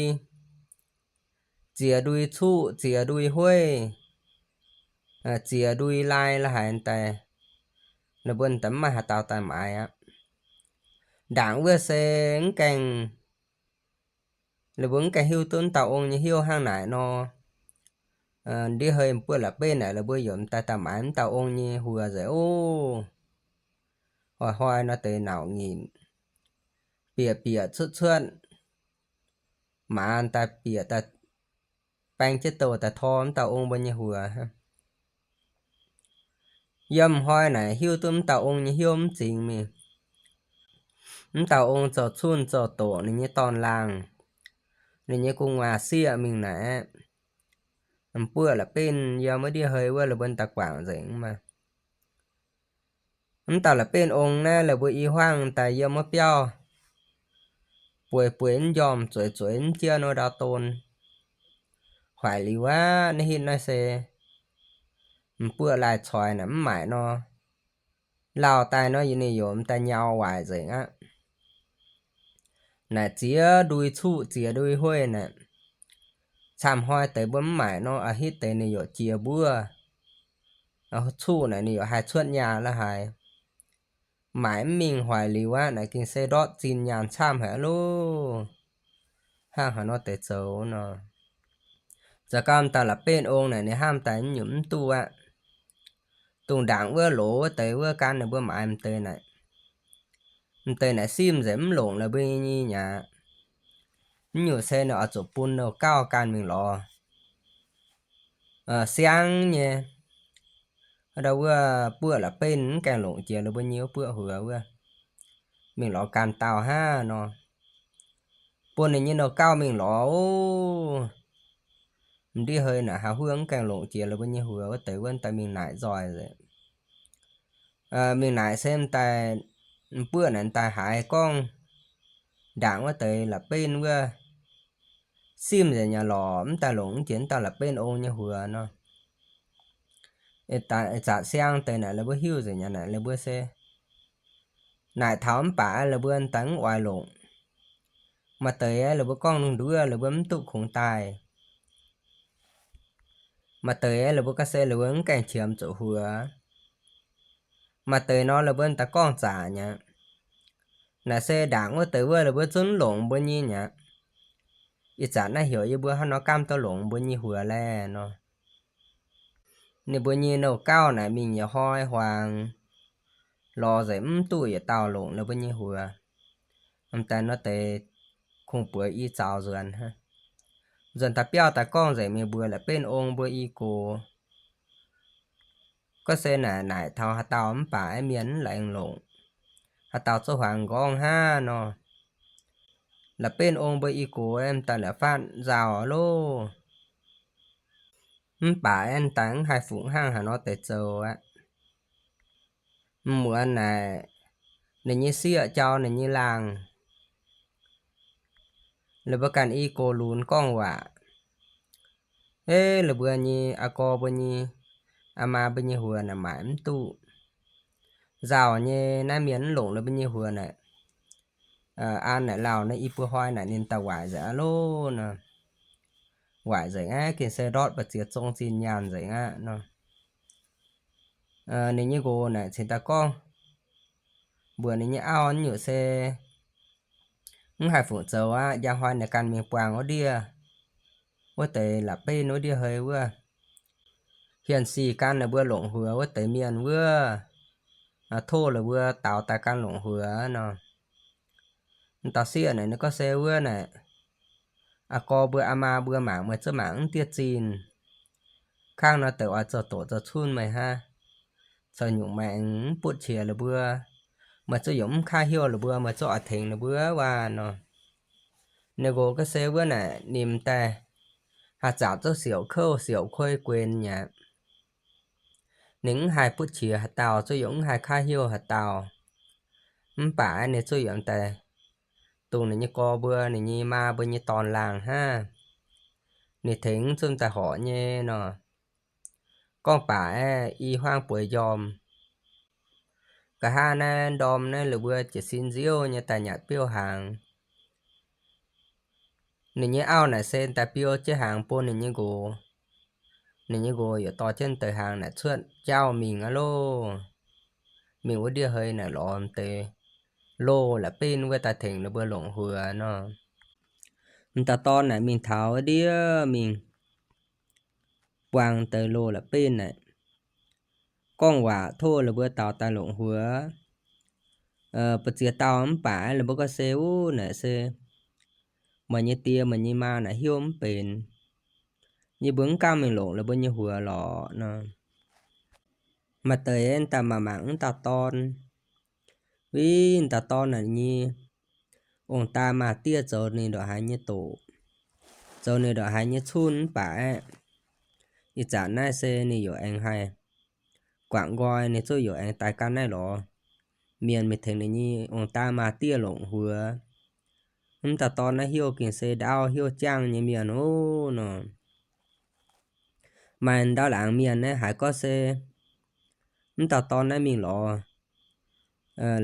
ziex ndui cuqv, ziex ndui hueiv, ziex ndui lai la'haic daaih, la'buo m'daaih mv maaih haaix dauh daaih maaiz aqv. Ndaangc wuov se mv gaengh, la'buo mv gaengh hiuv duqv m'dauh ong nyei hnyouv hnangv naaic nor. Ndiev hei m'buoqv la'benv naaic, la'buo yaac m'daaih daaih maaiz m'dauh ong nyei huox nzengc oc. Hnoi-hnoi nor deix nauc nyinc, bieqc bieqc cuotv cuotv, maaz daaih bieqc daaih baeng jienv douh daaih tor m'dauh ong mbuo nyei huox. Yiem hnoi naaic hiuv duqv m'dauh ong nyei hnyouv mv zingx mingh. Mv dauh ong zoux cunh zoux doqc ninh nyei dorn-laangh, ninh nyei gu'nguaaz sieqv mingh naaic aqv. M'buoqv la'benv yiem wuov ndiev hei wuov, la'buonc daaih guangc nzengc maah. Mv dauh la'benv ong naaiv, la'buonc i huaang daaih yiem wuov biauv, bueix bueix mv njormh, zueiz zueiz mv jieqv nor ndau don. Hoic liuz aqv, naaiv hitv naaiv se m'buoqv laaih coix naaic mv maaic nor, lauh daaih nor ninh yaac m'daaih nyau waaic nzengc aqv. Naaic ziex ndui cuqv ziex ndui hueiv naaic, camv hnoi deix mbuo mv maaic nor, a'hitv deix ninh yaac jiex mbuov. Cuqv naaic ninh yaac haih cuotv nyaah la'haaix. Maaic mv mingh hoic liuz aqv, naaic gengh se ndortv zinh nyaanh camv haic loh. Hnangv haaix nor deix zoux nor. Za'gengh dauh la'benv ong naaic ninh hnamv daaih nyungc mv duqv aqv. Dongh ndaangc wuov loz wuov deix wuov gan ninh mbuo maaiz m'deix naaic, m'deix naaic simv nzengc mv longc la'buonc nyei aqv. Mv nyungc se ninh oix zuqc bun nouh gauh gan mingh lorz siang nyei, ndau wuov buoqv la'benv mv gaengh longc jiex la'buonc nyei wuov buoqv huox wuov, mingh lorz ganh dauh hnangv nor. Bun ninh nyei nouh gauh mingh lorz oc. M'ndiev hei naaic haaix huov mv gaengh longc jiex la'buonc nyei huox wuov deix wuov daaih mingh naaic nzoih nzengc. Mingh naaic se m'daaih, m'buoqv naaic daaih haiz gorngv ndaangc wuov deix la'benv wuov simv nzengc nyei lorqc, mv daaih longc mv jiex mv dauh la'benv ong nyei huox nor. Ih zanc siang deix naaic la'buonc hiuv nzengc nyei naaic la'buonc se naaic taux mv baac la'buonc daaih mv oix longc. Maaih deix la'buonc gorngv lungh nduov la'buonc mv duqv kungx daaih. Maaih deix la'buonc ga'se la'buonc mv gaengh qiemx zuqc huox. Maaih deix nor la'buonc daaih gorngv zaqc nyei. Naaic se ndaangc wuov deix wuov la'buonc zungv longc mbuo nyei aqv. Ih zanc naaiv heuc yie mbuo hnangv nor gamh duqv longc mbuo nyei huox laeh nor. Ninh mbuo nyei nouh gauh naaic mingh yietc hnoi huaangx lorz nzengc mv duqv yietc dauh longc ninh mbuo nyei huox. M'daaih nor deix kungx bueix i zaux nzuonx hnangv. Nzuonx daaih biauv daaih gorngv nzengc mingh mbuox la'benv ong mbuo i gox. Gorngv se naaic naaic taux haaix dauh mv baac mienh mv laengz longc. Haaix dauh zungv huaangx nqorngv hnangv nor. La'benv ong mbuo i gox m'daaih la'faanh nzauh loh. Mv baac aengx daaih mv haih fungc hnangv haaix nor deix zoux aqv. M'muonz naaic, ninh nyei sieqv jauv ninh nyei laangh, la'buonc ganh i gox lunx gorngv waac, Eix, la'buonc nyei aa gorx mbuo nyei, aa maa mbuo nyei huox naaic maaic mv duqv. Nzauh nyei, naaiv mienh mv longc la'buonc nyei huox naaic, an naaic lauh naaiv i buo hnoi naaic ninh daaih waaic nzengc aqv loh nor. Waaic nzengc aqv, gengh se ndortv mbu'ziex zong zinh nyaanh nzengc aqv nor. Ninh nyei nqox naaic cingx daaih gorngv mbuox ninh nyei auv nyungc se mv haih fungc zoux aqv. Njang hnoi naaic ganh mingh buangh wuov ndiev, wuov deix la'benv wuov ndiev hei wuov, hienx sic gan ninh mbuo longc huox wuov deix mienh wuov, tov ninh mbuo daaux daaih gan longc huox nor. M'dauh sieqv naaic ninh gorngv se wuov naaic, aa gorx mbuo aa maa mbuo mangc meih zungv mangc mv diev zinh. Kangv nor deix oix zoux doqc zoux cunv meih hnangv. Zoux nyungc maengx mv butv qiex la'buo, meih zungv yaac mv kaav heuc la'buo, meih zungv oix tengx la'buo waac nor. Ninh nqox gorngv se wuov naaic ninh daaih haaix zanc zungv siouc kouv siouc kuei guenx mi'aqv. Ninh mv haih butv qiex haaix dauh, zungv yaac mv haih kaav heuc haaix dauh. Mv baac ninh zungv yaac daaih dongh ninh nyei gorx mbuo, ninh nyei maa mbuo nyei dorn-laangh hnangv. Ninh tengx zungv daaih horpc nyei nor. Gorngv baac aeqv, i huaang bueix njormh. Nqa'haav naaiv ndorm naaiv la'buo jiez sin nziouv nyei daaih nyanc biouv hnaangx. Ninh nyei auv naaic se daaih biou jienv hnaangx bun ninh nyei nqox. Ninh nyei nqox yaac dorh jienv deix hnaangx naaic cuotv jauv mingh aqv loh. Mingh wuov ndiev hei naaic lorz deix loh la'benv wuov daaih tengx ninh mbuo longc huox nor. M'dauh dorn naaic mingh taux wuov ndiev mingh buangh deix loh la'benv naaic, gorngv waac tov ninh mbuo daaux daaih longc huox. Mbu'ziex dauh mv baac ninh mbuo gorngv se wuov naaic se meih nyei die meih nyei maa naaic heuc mv benx. Yie mbuo mv gaengh mingh longc ninh mbuo nyei huox lorqc nor. Maaih deix daaih mangc mangc wuov dauh dorn, Wuov dauh dorn naaic nyei ong-daa maa-diev zoux ninh ndongc haaix nyei doqc, zoux ninh ndongc haaix nyei cunh mv baac aeqv, ih zanc naaiv se ninh yaac aengx haih guangc nqoi, ninh zungv yaac aengx daaih gan naaiv lorz mienh mingh tengx ninh nyei ong-daa maa-diev longc huox. Mv dauh dorn naaiv heuc gengh se ndaauv heuc jangv nyei mienh ov nor. Maaih ndau laangz mienh naaiv haiz gorngv se mv dauh dorn naaiv mingh lorz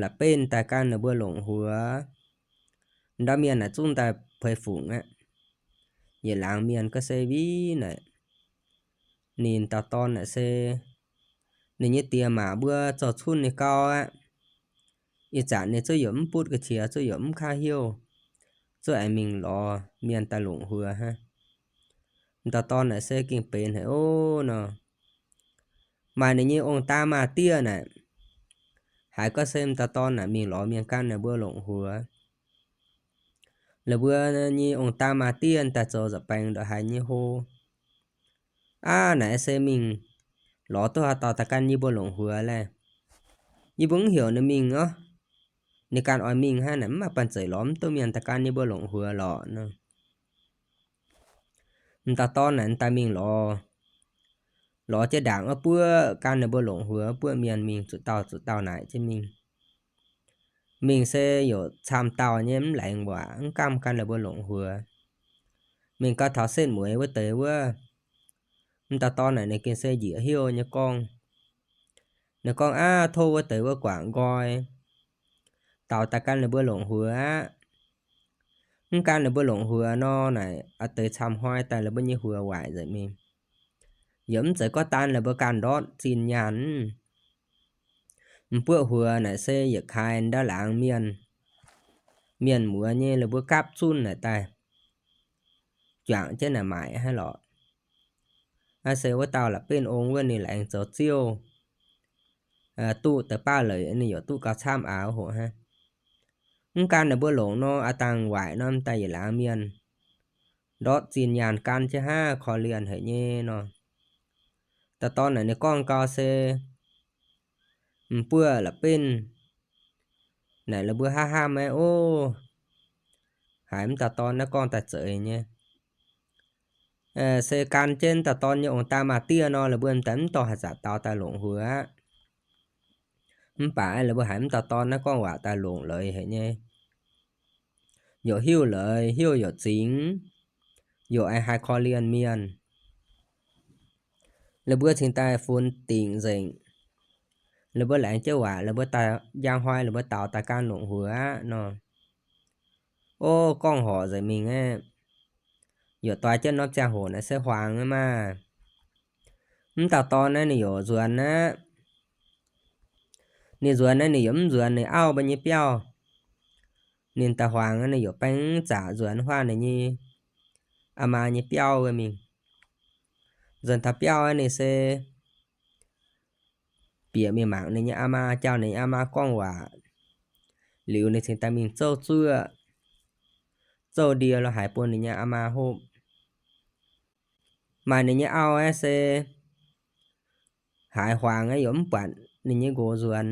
la'benv daaih gan ninh mbuo longc huox. Ndau mienh naaic zungv daaih puix fungc aqv. Yietc laangz mienh gorngv se wuov naaic, ninh dauh dorn naaic se ninh nyei diex maac mbuo zoux cunh ninh gau aqv. Ih zanc ninh zungv yaac mv butv ga'qiex, zungv yaac mv kaav heuc, zungv aengx mingh lorz mienh daaih longc huox hnangv. M'dauh dorn naaic se gengh benx haic ov nor. Maaih ninh nyei ong-daa maa-diev naaic haiz gorngv se m'dauh dorn naaic mingh lorz mienh gan ninh mbuo longc huox. Laaix mbuo nyei ong-daa maa-diev daaih zoux nza'baengx ndongc haaix nyei hlo. Aav, naaic se mingh lorz duqv haaix dauh daaih gan yie mbuo longc huox laeh? Yie mbuo mv heuc ninh mingh orv. Ninh ganh oix mingh hnangv, naaic mv maaih banh zeic lorz mv duqv mienh daaih gan yie mbuo longc huox lorqc nor. M'dauh dorn naaic daaih mingh lorz, lorz jienv ndaangc wuov buov gan ninh mbuo longc huox buov mienh mingh, zuqc dauh zuqc dauh naaic jienv mingh. Mingh se yaac camv dauh nyei mv laengz waac, mv gamh gan ninh mbuo longc huox. Mingh gau taux setv mueiz wuov deix wuov, m'dauh dorn naaic ninh gengh se njiec heuc nyei gorngv. Ninh gorngv, Aav, tov wuov deix wuov guangc nqoi, daaux daaih gan ninh mbuo longc huox aqv. Mv gan ninh mbuo longc huox nor, naaic a'deix camv hnoi daaih ninh mbuo nyei huox waaic nzengc mingh. Yaac mv zeiz gorngv daan ninh mbuo ganh ndortv zinh nyaanh. M'buoqv huox naaic se yietc kaaix ndau laangz mienh, mienh muoz nyei ninh mbuo gapv zunh naaic daaih juangc jienv naaic maaic hnangv lorqc. Naaiv se wuov dauh la'benv ong wuov ninh laengz zoux ziouv, duqv deix baav leic ninh yaac duqv gauh camv aax hoc hnangv. Mv gan ninh mbuo longc nor, a'dangc waaic norm daaih yietc laangz mienh ndortv zinh nyaanh gan jienv hnangv, korv-lienh haic nyei nor. Dauh dorn naaic ninh gorngv gau se m'buoqv la'benv naaic la'buo haav hnamv maiv ov, haiz m'dauh dorn naaiv gorngv daaih zeiz nyei. Se gan jienv dauh dorn nyei ong-daa maa-diev nor, la'buo m'daaih mv dorh haaix zanc daaux daaih longc huox aqv. Mv baac la'buo haiz m'dauh dorn naaiv gorngv waac daaih longc leiz haic nyei. Yaac hiuv leiz, hiuv yaac zingx, yaac aengx haih korv-lienh mienh. La'buo cingx daaih funx dingc nzengc. La'buo laengz jienv waac, la'buo daaih njang hnoi la'buo daaux daaih gan longc huox aqv nor. Ov, gorngv horc nzengc mingh aeqv, yaac doix jienv norm ziangh hoc naaic se huaangx aqv maah. Mv dauh dorn naaiv ninh yaac nzuonx aqv. Ninh nzuonx naaiv ninh yaac mv nzuonx ninh auv mbuo nyei biauv. Ninh daaih huaangx ninh yaac baeng zaqc nzuonx huaav ninh nyei aa maa nyei biauv wuov mingh. Nzuonx taux biauv ninh se bieqc mingh mangc ninh nyei aa maa, jauv ninh nyei aa maa gorngv waac. Liuz ninh cingx daaih mingh zouv zuoqv, zouv ndie lo haaix bun ninh nyei aa maa hopv. Maaih ninh nyei auv aeqv se haiz huaangx aeqv, yaac mv buatc ninh nyei nqox nzuonx.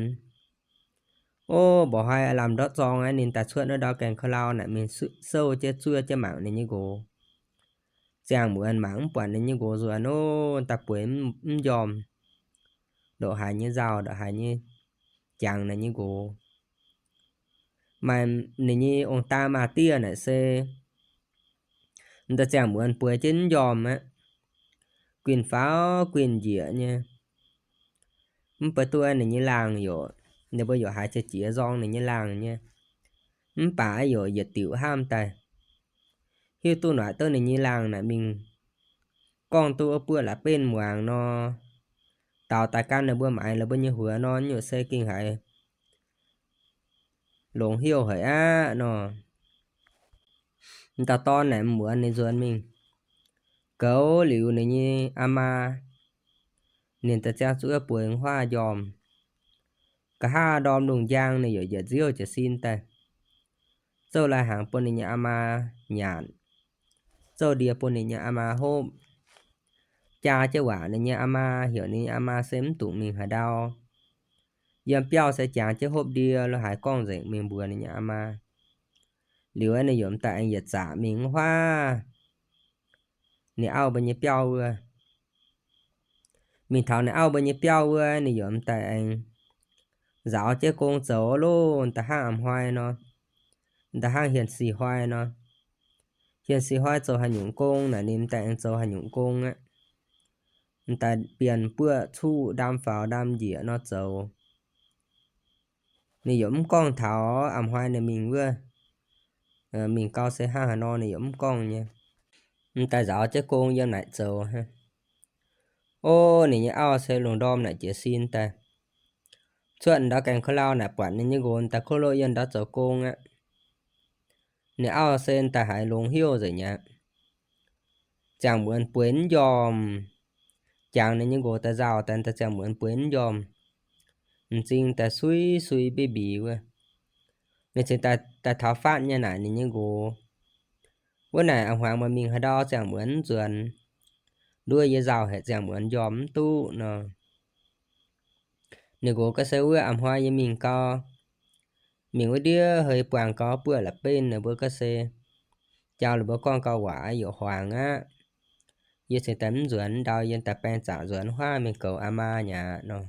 Ov, mba'hnoi lamh ndortv zorng aeqv, ninh daaih cuotv wuov ndau gaengh ka'lau naaic mingh souv jienv zuov jienv mangc ninh nyei nqox. Ziangh muonz mangc mv buatc ninh nyei nqox nzuonx, ov, daaih bueix mv njormh, ndongc haaix nyei nzauh, ndongc haaix nyei jangx ninh nyei nqox. Maaih ninh nyei ong-daa maa-diev naaic se m'daaih ziangh muonz bueix jienv mv njormh aqv. Guinh faaux guinh njiec nyei. Mv baac duqv ninh nyei laangh yaac, ninh mbuo yaac haiz jiex jiex nzorng ninh nyei laangh nyei. Mv baac yaac yietc diuc hnamv daaih, hiuv duqv naaic duqv ninh nyei laangh naaic mingh gorngv duqv wuov buoqv la'benv muangx nor, daaux daaih gan ninh mbuo maaiz ninh mbuo nyei huox nor, nyungc se gengh haiz longx heuc haic aqv nor. M'dauh dorn naaic m'muonz ninh nzuonx mingh goux liuz ninh nyei aa maa, ninh daaih ziangh zuqc bueix huaav njormh. Nqa'haav ndorm lungh njang ninh yaac yietc nziouv jiez sin daaih zouv lai-hnaangx bun ninh nyei aa maa nyanc, zouv ndie bun ninh nyei aa maa hopv, jaa jienv waac ninh nyei aa maa, heuc ninh nyei aa maa se mv dungx mingh haaix ndau. yiem biauv se jangx jienv hopv ndie lo haaix gorngv nzengc mingh mbuox ninh nyei aa maa. Liuz ninh yaac m'daaih aengx yietc zaqc mingh wuov huaav ninh auv mbuo nyei biauv wuov. Mingh taux ninh auv mbuo nyei biauv wuov, ninh yaac m'daaih aengx nzaaux jienv gong zoux loh, m'daaih hnangv a'hnoi nor, m'daaih hnangv hienx sic hnoi nor. Hienx sic hnoi zoux haaix nyungc gong naaic, ninh m'daaih aengx zoux haaix nyungc gong aqv. M'daaih bienh buoqv cuqv ndaam faaux ndaam njiec nor zoux. Ninh yaac mv gorngv taux a'hnoi ninh mingh wuov, mingh gau se hnangv haaix nor ninh yaac mv gorngv nyei. M'daaih nzaaux jienv gong yiem naaic zoux. Ov, ninh nyei auv se lungh ndorm naaic jiez sin daaih cuotv ndau gaengh kouv lauh naaic buatc ninh nyei nqox daaih kouv loh yiem ndau zoux gong aqv. Ninh auv se daaih haiz longx hnyouv nzengc aqv. Ziangh muonz bueix mv njormh, jangx ninh nyei nqox daaih nzauh daaih, daaih ziangh muonz bueix mv njormh, m'zing daaih sui sui mbiv mbiz wuov. Ninh cingx daaih taux fatv nyei naaic ninh nyei nqox, wuov naaic a'hmuangx maaih mingh haaix ndau ziangh muonz mv nzuonx, nduov yie nzauh haic ziangh muonz njormh mv duqv nor. Ninh nqox ga'sie wuov a'hnoi yie mingh gau, mingh wuov ndiev hei buangh gau buoqv la'benv ninh mbuo ga'sie, jauv ninh mbuo gorngv gau waac yaac huaangx aqv. Yie cingx daaih mv nzuonx ndau, yie daaih baeng zaqc nzuonx huaav mingh goux aa maa nyei aqv nor.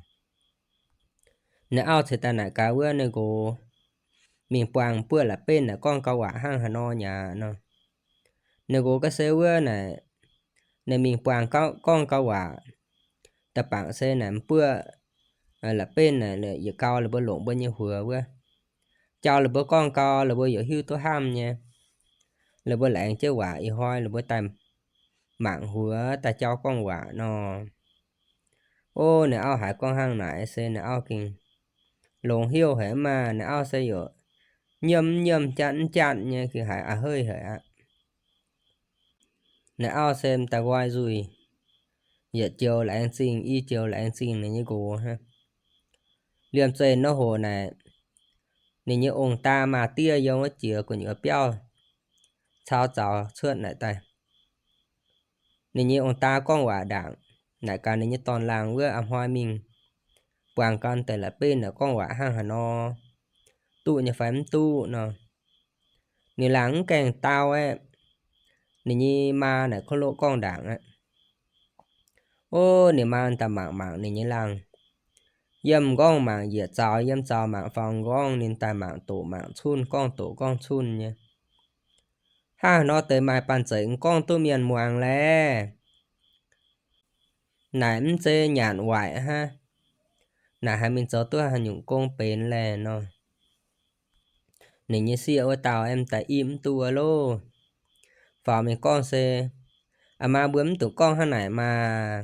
Ninh auv cingx daaih naaic gaax wuov ninh nqox, mingh buangh buoqv la'benv naaic gorngv gau waac hnangv haaix nor nyei aqv nor. Ninh nqox ga'sie wuov naaic, ninh mingh buangh gorngv gau waac, da'bangc se naaic m'buoqv la'benv naaic yietc gau ninh mbuo longc mbuo nyei huox wuov, jauv ninh mbuo gorngv gau ninh mbuo yaac hiuv duqv hnamv nyei. Ninh mbuo laengz jienv waac ih hnoi ninh mbuo daaih mangc huox daaih jauv gorngv waac nor. Ov, ninh auv haiz gorngv hnangv naaic se ninh auv gengh longx hnyouv haic maah. Ninh auv se yaac nyiemv nyiemv, jatv mv jatv nyei, gengh haiz a'heiv haic aqv. Ninh auv se m'daaih nqoi nzuih, yietc joux laengz zingh, i joux laengz zingh ninh nyei nqox hnangv. Liemh zeih nor hoc naaic, ninh nyei ong-daa maa-diev yiem wuov jiex gu'nyuoz biauv cau zaux cuotv naaic daaih. Ninh nyei ong-daa gorngv waac ndaangc, naaic gaax ninh nyei dorn-laangc wuov, a'hnoi mingh buangh gau deix la'benv naaic gorngv waac hnangv haaix nor, duqv nyei fai mv duqv nor. Ninh laangc mv gaengh dau aqv. Ninh nyei maa naaic kouv loqv gorngv ndaangc aqv. Ov, ninh maa daaih mangc mangc ninh nyei laangh, yiem m'nqorngv mangc njiec zaux, yiem zaux mangc faaux m'nqorngv, ninh daaih mangc doqc mangc cunh, gorngv doqc gorngv cunh nyei. Hnangv haaix nor deix maaih banh zeic m'nqorngv duqv mienh muangx laeh? Naaic mv zeiz nyanc waaic hnangv. Naaic haaix mingh zoux duqv haaix nyungc gong benx laeh nor. Ninh nyei sieqv wuov dauh aengx daaih ipv mv duqv loh. Faaux mingh gorngv se, aa maa, mbuo mv dungx gorngv hnangv naaic maah.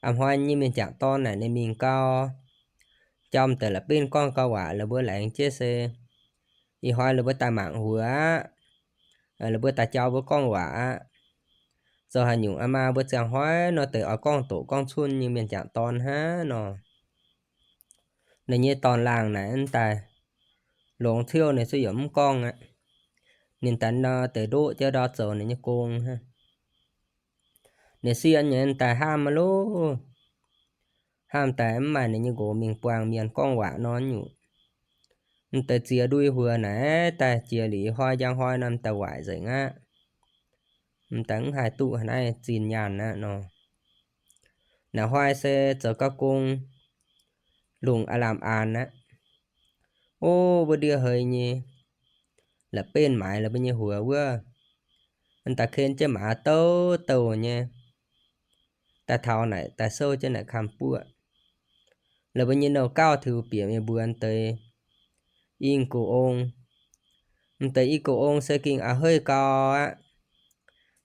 A'hnoi nyei mienh jangc dorn naaic ninh mingh gau, jauv m'deix la'benv gorngv gau waac, la'buo laengz jienv se ih hnoi la'buo daaih mangc huox aqv. La'buo daaih jauv mbuo gorngv waac aqv. Zoux haaix nyungc aa maa, mbuo ziangh hnoi nor deix oix gorngv doqc gorngv cunh nyei mienh jangc dorn hnangv nor. Ninh nyei dorn-laangc naaic daaih longx ciouv, ninh zuqc yaac mv gorngv aqv. Ninh daaih nor deix ndoqv jienv ndau zoux ninh nyei gong hnangv. Ninh sieqv nyei daaih hnamv loh. Hnamv daaih mv maaih ninh nyei nqox mingh buangh mienh gorngv waac nor nyungc. M'deix ziex ndui huox naaic daaih jiex liuz hnoi njang hnoi nor m'daaih waaic nzengc aqv. M'daaih mv haih duqv haaix naaiv zinh nyaanh aqv nor. Naaiv hnoi se zoux gau gong, lungh aav lamh aanx aqv. Ov, mbuo ndie heix nyei la'benv maaiz la'mbuo nyei huox wuov, m'daaih ken jienv maaz douh douh nyei. Daaih taux naaic daaih souv jienv naaic kamv buoqv. La'mbuo nyei nouh gauv tiux bieqc mingh mbuox m'deix i gux ong. M'deix i gux ong se gengh a'heiv gau aqv.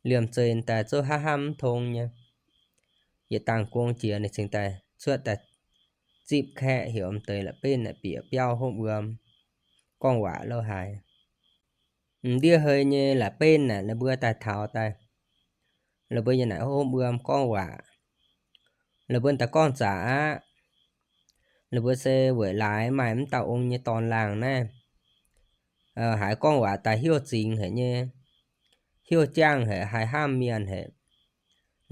Liemh zeih daaih zouv hnamv hnamv mv tong nyei. Yietc dangh gong jiex ninh cingx daaih cuotv daaih zipv kaeqv heuc m'deix la'benv naaic bieqc biauv hopv wuom gorngv waac lo haaix. M'ndiev hei nyei la'benv naaic la'mbuo daaih taux daaih, la'mbuo yiem naaic hopv wuom gorngv waac. La'mbuo daaih gorngv zaqc aqv. La'mbuo se weic laaix maaih m'dauh ong nyei dorn-laangc naaiv, haiz gorngv waac daaih hnyouv zingx haic nyei, hnyouv jangv haic, haih hnamv mienh haic.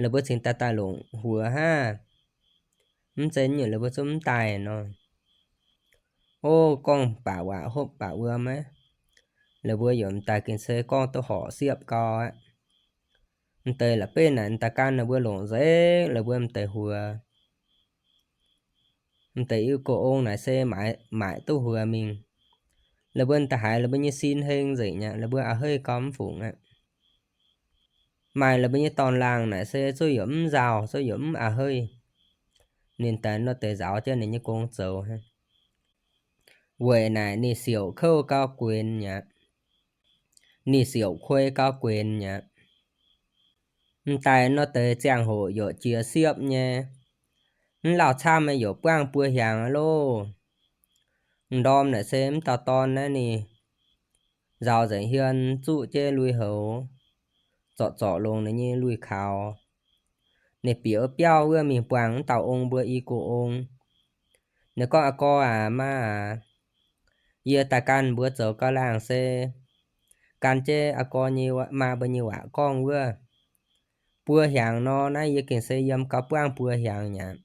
La'mbuo cingx daaih daaih longc huox hnangv. Mv zeiz nyungc la'mbuo zungv mv daaih nor. Ov, gorngv baac waac hopv baac wuom aqv. La'buo yaac m'daaih gengh se gorngv duqv horc siepv gau aqv. M'deix la'benv naaic m'daaih gan la'buo longc nzengc, la'buo m'deix huox. M'deix i go ong naaic se maaic duqv huox mingh. La'buo m'daaih haiz la'buo nyei sin heng nzengc aqv, la'buo a'heiv gau mv fungc aqv. Maaih la'buo nyei dorn-laangh naaic se zuov yaac mv nzauh, zuov yaac mv a'heiv. Ninh daaih nor deix nzaaux jienv ninh nyei gong zoux hnangv. Weic naaic ninh siouc kouv gau guenx mi'aqv. Ninh siouc kuei gau guenx mi'aqv. M'daaih nor deix ziangh hoc yaac jiex siepv nyei, mv lauh camv nyei yaac buangv buo hiaangx aqv loh. M'ndorm naaic se mv dauh dorn naaiv ninh nzaaux nzengc hmien zuqv jienv lui-houx, zorc zorc longx ninh nyei lui-kaux. Ninh bieqc wuov biauv wuov mingh buangh mv dauh ong mbuo i go ong. Ninh gorngv, Aa gorx aac, maa aac, yie daaih gan mbuo zoux gauh laangh se gan jienv aa gorx nyei, maa mbuo nyei waac gorngv wuov. Buo hiaangx nor naaiv yie gengh se yiem gauh buangv buo hiaangx mi'aqv.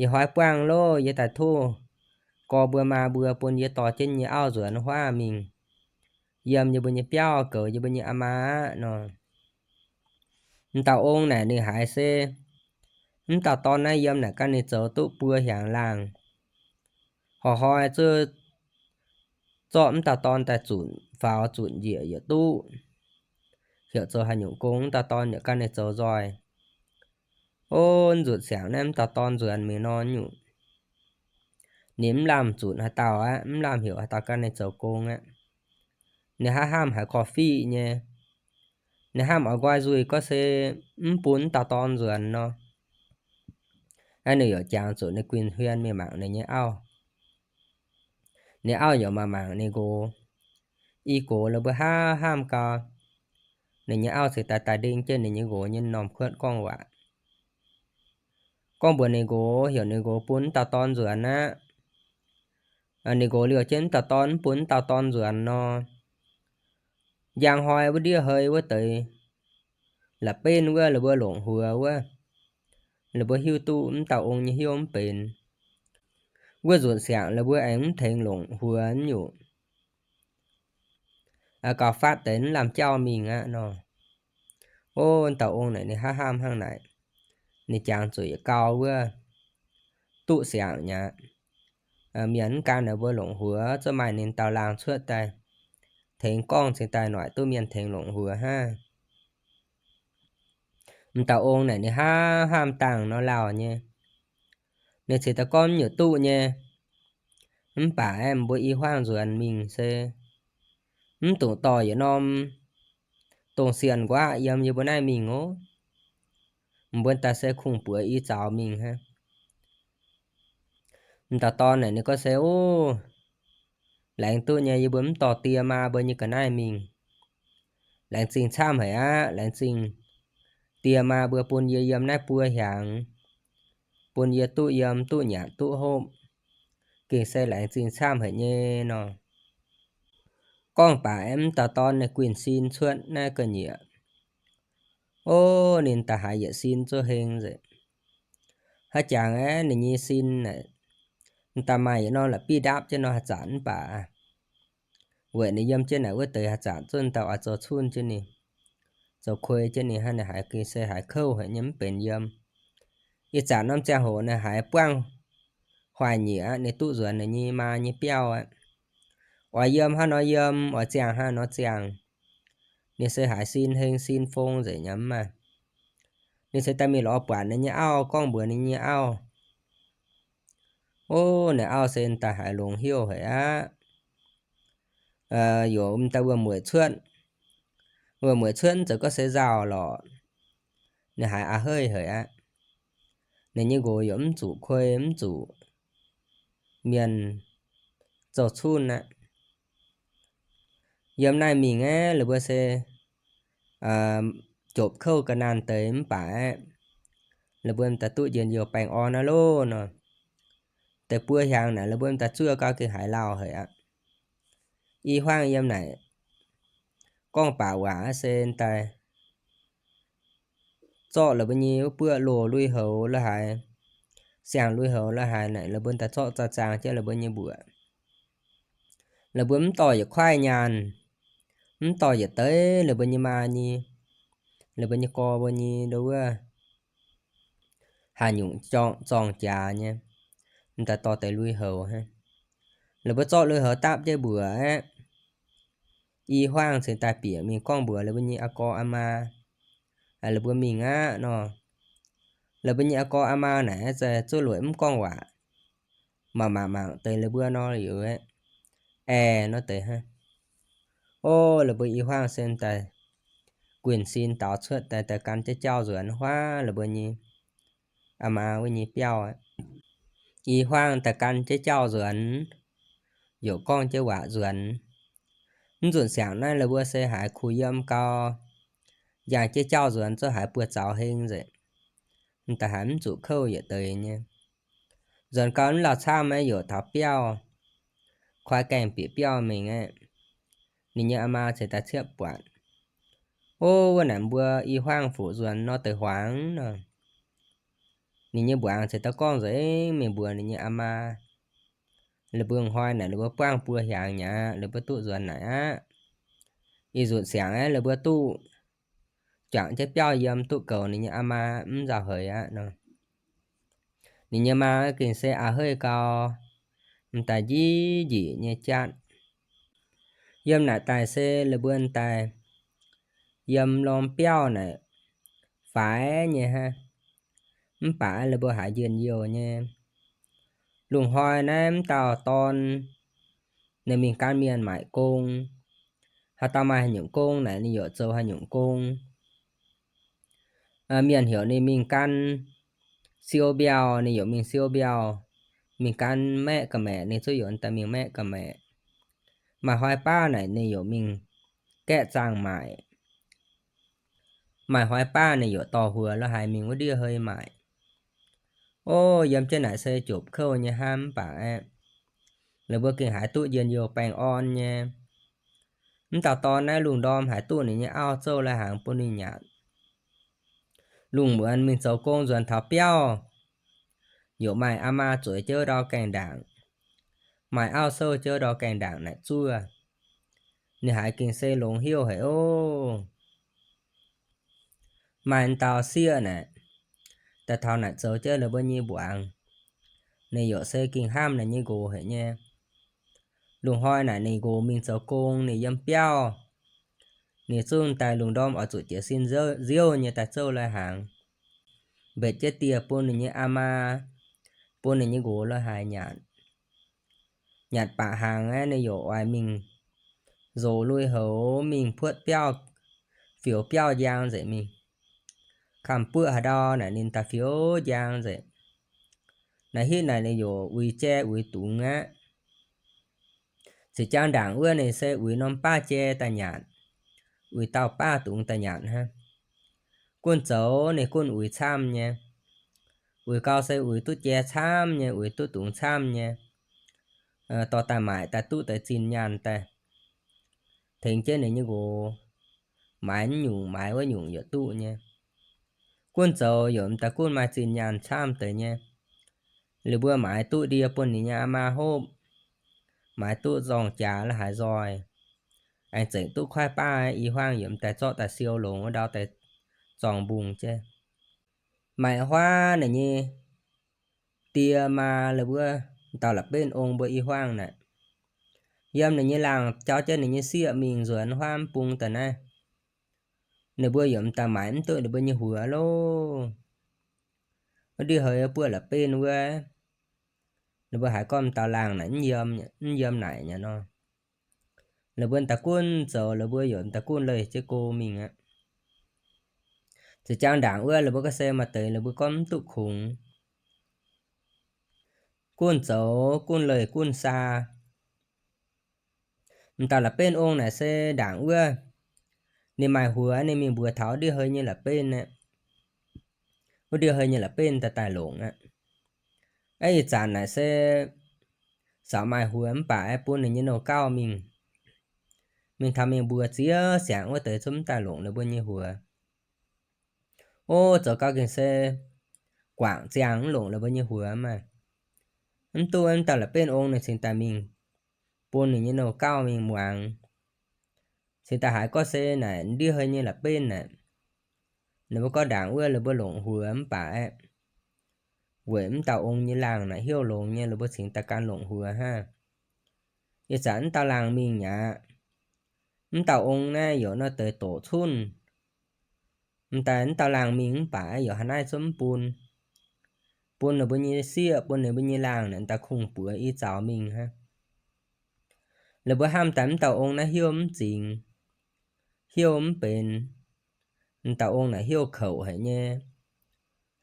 Ih hnoi buangv loh, yie daaih tov gorx mbuo maa mbuo bun yie dorh jienv nyei auv nzuonx huaav mingh yiem yie mbuo nyei biauv goux yie mbuo nyei aa maa aqv nor. M'dauh ong naaic ninh haiz se mv dauh dorn naaiv yiem naaic gan ninh zoux duqv buo hiaangx laangh. Horc hnoi zuov zorqv mv dauh dorn daaih zunc faaux zunc njiec yietc duqv, heuc zoux haaix nyungc gong mv dauh dorn yaac gan ninh zoux nzoih. Ov, nzunc siangx naaiv mv dauh dorn nzuonx mingh nor nyungc, ninh mv lamh zunc haaix dauh aqv, mv lamh heuc haaix dauh gan ninh zoux gong aqv. Ninh hnangv hnamv haiz korv-fiqv nyei. Ninh hnamv oix nqoi nzuih gorngv se mv bun mv dauh dorn nzuonx nor. Aav, ninh yaac jangx zuqc ninh guinh hmien mingh mangc ninh nyei auv. Ninh auv yaac mangc mangc ninh nqox. I gox la'buo hnamv hnamv gau, ninh nyei auv cingx daaih daaih ndeng jienv ninh nyei nqox nyei m'normh kuotv gorngv waac. Gorngv mbuox ninh nqox, heuc ninh nqox bun mv dauh dorn nzuonx aqv. Ninh nqox liouh jienv mv dauh dorn, mv bun mv dauh dorn nzuonx nor, njang hnoi wuov ndiev hei wuov deix la'benv wuov la'buo longc huox wuov, la'buo hiuv duqv mv dauh ong nyei hnyouv mv benx. Wuov nzunc siangx la'buo aengx mv tengx longc huox nyungc, gauh fatv deix mv lamh jauv mingh aqv nor. Ov, dauh ong naaic ninh hnamv hnamv hnangv naaic, ninh jangx zuqc yietc gau wuov, duqv siangx mi'aqv. Mienh mv gan naaic mbuo longc huox, zuov maaih ninh dauh laangh cuotv daaih tengx gorngv cingx daaih noic duqv mienh tengx longc huox hnangv. M'dauh ong naaic ninh hnamv hnamv dangh nor lauh nyei. Ninh cingx daaih gorngv, Mv nyungc duqv nyei. Mv baac aeqv, mbuo i hmuangv nzuonx mingh se mv dungx dorh yietc norm dongh sienh nquaqv yiem yie mbuo naaiv mingh oc. Mbuo daaih se kungx-buoz i zaux mingh hnangv. M'dauh dorn naaic ninh gorngv se, Ov, laengz duqv nyei, yie mbuo mv dorh die maa mbuo nyei ga'naaiv mingh. Laengz zingh camv haic aqv. Laengz zingh die maa mbuo bun yie yiem naaiv buo hiaangx, bun yie duqv yiem, duqv nyanc, duqv hopv, gengh se laengz zingh camv haic nyei nor. Gorngv baac aeqv, m'dauh dorn ninh guinh sin cuotv naaiv ga'nyiec. Ov, ninh daaih haiz yietc sin zuov heng nzengc. Haaix jangx aeqv, ninh nyei sin naaic, m'daaih maaih yietc norm la'bieiv ndapv jienv nor haaix zanc mv baac, weic ninh yiem jienv naaic wuov deix haaix zanc zuov dauh oix zoux cunh jienv ninh, zoux kuei jienv ninh hnangv. Ninh haiz gengh se haiz kouv haic nyei, mv benx yiem. Ih zanc norm ziangh hoc ninh haiz buangv hoic nyieqc aqv, ninh duqv nzuonx ninh nyei maa nyei biauv aqv. Oix yiem hnangv nor yiem, oix ziangh hnangv nor ziangh. Ninh se haiz sin heng sin fong nzengc nyei maah. Ninh se daaih mingh lorz buatc ninh nyei auv, gorngv mbuox ninh nyei auv, Ov, ninh auv se daaih haiz longx hnyouv haic aqv. Yaac m'daaih wuom-mueic cuotv. Wuom-mueic cuotv zoux gorngv se nzauh lorqc. Ninh haiz a'heiv haic aqv. Ninh nyei nqox yaac mv zuqc kuei, mv zuqc mienh zoux cunh aqv. Yiem naaiv mingh aeqv, la'buo se jopc kouv ga'naanh deix mv baac aeqv, la'buo m'daaih duqv njien-youh baengh orn aqv loh nor. Deix buo hiaangx naaic la'buo m'daaih zuov gau gengh haiz lauh haic aqv. I hmuangv yiem naaic gorngv baac waac se daaih zorqv la'buo nyei wuov buoqv loz lui-houx lo haaix, siang lui-houx lo haaix naaic la'buo m'daaih zorqv zaang zaang jienv la'buo nyei mbuoqc. La'buo mv dorh yietc kuaaiv nyaanh, mv dorh yietc deix la'buo nyei maa nyei, la'buo nyei gorx mbuo nyei ndo wuov, haaix nyungc zorng jaax nyei, m'daaih dorh deix lui-houx hnangv. La'buo zorqv lui-houx dapv jienv mbuoqc aqv. I Huaang cingx daaih bieqc mingh gorngv mbuox la'buo nyei aa gorx aa maa, la'buo mingh aqv nor. La'buo nyei aa gorx aa maa naaic aeqv, zuqc lueic mv gorngv waac, mangc mangc mangc deix la'buo nor, liuz aengx nor deix hnangv. O, la'buo I Huaang se m'daaih guinh sin daaux cuotv daaih, daaih gan jienv jauv nzuonx huaav la'buo nyei aa maa wuov nyei biauv aqv. I Huaang daaih gan jienv jauv nzuonx, youc gorngv jienv waac nzuonx. Mv nzunc siangx naaiv la'buo se haiz kuh yiem gau, njang jienv jauv nzuonx zouv haiz buoz-zaux heng nzengc, m'daaih haiz mv zuqc kouv yietc deix nyei. Nzuonx gau mv lauh camv aeqv, youc taux biauv, koi gaengh bieqc biauv mingh aeqv, ninh nyei aa maa cingx daaih ciepv buatc. O, wuov naaic mbuo I Huaang fuqv nzuonx nor deix huaangx nor. Ninh nyei mbuangz cingx daaih gorngv nzengc mingh mbuox ninh nyei aa maa, la'buo hnoi naaic la'buo buangv buo hiaangx nyei aqv, la'buo duqv nzuonx naaic aqv. Ih nzunc siangx aeqv, la'buo duqv juangc jienv biauv yiem, duqv goux ninh nyei aa maa mv nzauh heix aqv nor. Ninh nyei maa gengh se a'heiv gau, m'daaih njiec njiec nyei jatv. Yiem naaic daaih se la'buo daaih yiem norm biauv naaic faix nyei hnangv. Mv baac la'buo haiz njien-youh nyei. Lungh hnoi naaiv m'dauh dorn ninh mingh gan mienh maaic gong. Haaix dauh maaih haaix nyungc gong naaic ninh yaac zoux haaix nyungc gong. Mienh heuc ninh mingh gan siou mbiauh, ninh yaac mingh siou mbiauh. Mingh gan maeqv ga'maeqc, ninh zungv yaac daaih mingh maeqv ga'maeqc. Maaih hnoi baav naaic ninh yaac mingh gaeqv zaangh maaic. Maaih hnoi baav ninh yaac dorh huox la'haaix mingh wuov ndiev hei maaic. O, yiem jienv naaic se jopc kouv nyei hnamv mv baac aeqv, ninh mbuo gengh haiz duqv njien-youh baengh orn nyei. Mv dauh dorn naaiv lungh ndorm haiz duqv ninh nyei auv zouv la'haaix bun ninh nyanc. Lungh muonz mingh zoux gong nzuonx taux biauv, yaac maaih aa maa zueiz jienv ndau gaengh ndaangc, maaih auv souv jienv ndau gaengh ndaangc naaic zuov. Ninh haiz gengh se longx heuc haic oc. Maaih dauh sieqv naaic, daaih taux naaic zoux jienv ninh mbuo nyei mbuangz. Ninh yaac se gengh hnamv ninh nyei nqox haic nyei. Lungh hnoi naaic ninh nqox mingh zoux gong, ninh yiem biauv. Ninh zungv daaih lungh ndorm oix zuqc jiez sin nziouv nyei daaih zouv lai-hnaangx, mbetc jienv dieh bun ninh nyei aa maa, bun ninh nyei nqox la'haaix nyanc. Nyanc baqc hnaangx aeqv, ninh yaac oix mingh nzox lui-houx, mingh puotv biauv, fioux biauv njang nzengc mingh. Kamv buoqv haaix ndau naaic ninh daaih fioux njang nzengc. Naaiv hitv naaic ninh yaac uix jai uix dungz aqv. Zinh jangv ndaangc wuov ninh se uix norm baav jai daaih nyanc, uix dauh baav dungz daaih nyanc hnangv. Gunv zoux ninh gunv uix camv nyei. Uix gau se uix duqv jai camv nyei, uix duqv dungz camv nyei, dorh daaih maaic daaih duqv deix zinh nyaanh daaih tengx jienv ninh nyei nqox, maaiz mv nyungc maaiz wuov nyungc yaac duqv nyei. Gunv zoux yaac m'daaih gunv maaih zinh nyaanh camv deix nyei. Liuz mbuo maaiz duqv ndie bun ninh nyei aa maa hopv, maaiz duqv nzorng jaax la'haaix nzoih, aengx zengc duqv kuaaiv baav, i hmuangv yaac m'daaih zorqv daaih siou longx wuov ndau daaih zorng mbungh jienv. Maaih huaav ninh nyei die maa la'buov dauh la'benv ong mbuo i hmuangv naaic, yiem ninh nyei laangh jauv jienv ninh nyei sieqv mingh nzuonx huaav mv bung daaih naaiv, ninh mbuo yaac m'daaih maaiz mv duqv ninh mbuo nyei huox loh. Wuov ndiev heix buoqv la'benv wuov, ninh mbuo haiz gorngv m'daaih laangh naaic mv yiem naaic nyei nor, ninh mbuo m'daaih gunv zoux, ninh mbuo yaac m'daaih gunv leih jienv go mingh aqv. Zinh jangv ndaangc wuov ninh mbuo gorngv se maaih deix ninh mbuo gorngv mv duqv kungx, gunv zoux gunv leih gunv saa. M'daaih la'benv ong naaic se ndaangc wuov, ninh maaih huox ninh mingh mbuox taux wuov ndiev heix nyei la'benv aqv. Wuov ndiev heix nyei la'benv daaih daaih longc aqv. Ih zanc naaic se caux maaih huox mv baac bun ninh nyei nouh gauh mingh, mingh taux mingh mbuox ziex siangx wuov deix zungv mv daaih longc ninh mbuo nyei huox. O, zoux gau gengh se guangc ziangh mv longc ninh mbuo nyei huox maah. Mv duqv, m'daaih la'benv ong ninh cingx daaih mingh bun ninh nyei nouh gauh mingh muangx. Cingx daaih haiz gorngv se naaic ndiev hei nyei la'benv naaic, ninh mbuo gorngv ndaangc wuov ninh mbuo longc huox mv baac aeqv, weic mv dauh ong nyei laangh naaic heuc longx nyei, ninh mbuo cingx daaih gan longc huox hnangv. Ih zanc mv dauh laangh mingh mi'aqv. Mv dauh ong naaiv yaac nor deix doqc cunh. M'daaih mv dauh laangh mingh mv baac yaac haaix naaiv zungv mv bun. Bun ninh mbuo nyei sieqv, bun ninh mbuo nyei laangh naaic daaih kungx-buoz i zaux mingh hnangv. Ninh mbuo hnamv daaih mv dauh ong naaiv heuc mv zingx, heuc mv benx. M'dauh ong naaic heuc kouc haic nyei.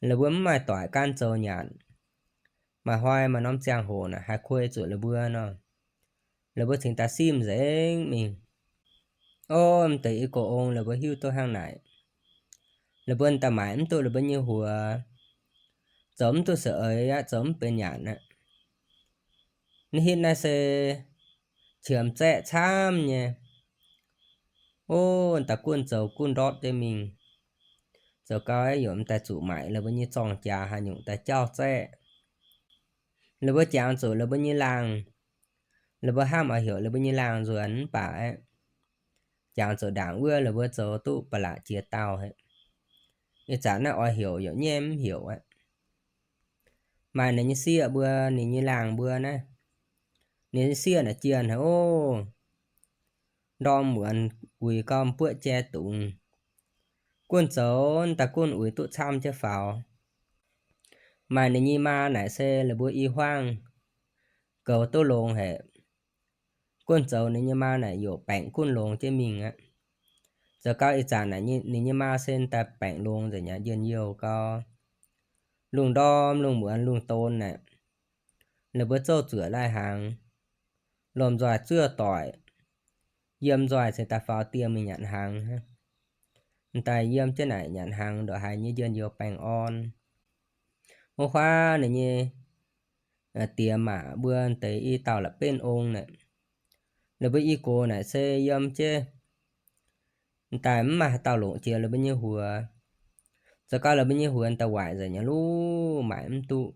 Ninh mbuo mv maaih doic gaanv zoux nyanc. Maaih hnoi maaih norm ziangh hoc naaic haih kuei zuqc ninh mbuo nor, ninh mbuo cingx daaih simv nzengc mingh. Ov, m'deix i go ong ninh mbuo hiuv duqv hnangv naaic. Ninh mbuo daaih maaic mv duqv ninh mbuo nyei huox, zoux mv duqv saeng-eix aqv, zoux mv benx nyanc aqv. Naaiv hitv naaiv se qiemx zaeqv camv nyei. Ov, daaih gunv zoux gunv ndortv jienv mingh. Zoux gau yaac m'daaih zuqc maaic ninh mbuo nyei zorng-jaax haaix nyungc daaih jauv zaeqv. Ninh mbuo jangx zuqc ninh mbuo nyei laangh, ninh mbuo hnamv oix heuc ninh mbuo nyei laangh nzuonx mv baac aeqv, jangx zuqc ndaangc wuov ninh mbuo zoux duqv ba'laqc jiex dauh haic. Ih zanc naaiv oix heuc yaac nyaiv mv heuc aqv. Maaih ninh nyei sieqv mbuo, ninh nyei laangh mbuo naaiv, ninh nyei sieqv naaic jienh haic ov. Ndorm muonz uix gau m'buoqv jai dungz, gunv zoux daaih gunv uix duqv camv jienv faaux. Maaih ninh nyei maa naaic se ninh mbuo i hmuangv goux duqv longx haic. Gunv zoux ninh nyei maa naaic yaac baengc gunv longx jienv mingh aqv. Zoux gau ih zanc naaic ninh nyei maa se daaih baengc longx nzengc aqv, njien-youh gau. Lungh ndorm lungh muonz lungh don naaic, ninh mbuo zouv zuoqc lai-hnaangx, lomh nzoih zuov doic, yiem nzoih cingx daaih faaux dieh mingh nyanc hnaangx. M'daaih yiem jienv naaic nyanc hnaangx ndongc haaix nyei njien-youh baengh orn. Wuov huaav ninh nyei diex maac mbuo deix i dauh la'benv ong naaic, ninh mbuo i gox naaic se yiem jienv m'daaih mv maaih haaix dauh longc jiex ninh mbuo nyei huox. Zoux gau ninh mbuo nyei huox daaih waaic nzengc nyei, luv maaic mv duqv.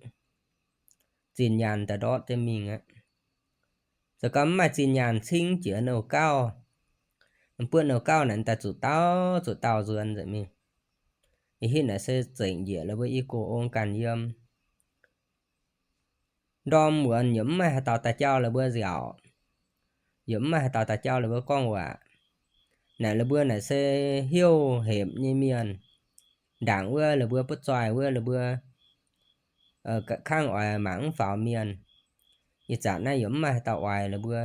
Zinh nyaanh daaih ndortv jienv mingh aqv. Zoux gau mv maaih zinh nyaanh cingv jiex nouh gauh. M'buoqv nouh gauh naaic daaih zuqc dauh zuqc dauh nzuonx nzengc mingh. Ih hitv naaic se zengc njiec ninh mbuo i gox ong ganh yiem. Ndorm muonz yaac mv maaih haaix dauh daaih jauv ninh mbuo nziaauc, yaac mv maaih haaix dauh daaih jauv ninh mbuo gorngv waac. Naaic ninh mbuo naaic se heuc hepc nyei mienh. Ndaangc wuov ninh mbuo butv zoih wuov ninh mbuo kangv oix mangc mv faaux mienh. Ih zanc naaiv yaac mv maaih haaix dauh oix ninh mbuo.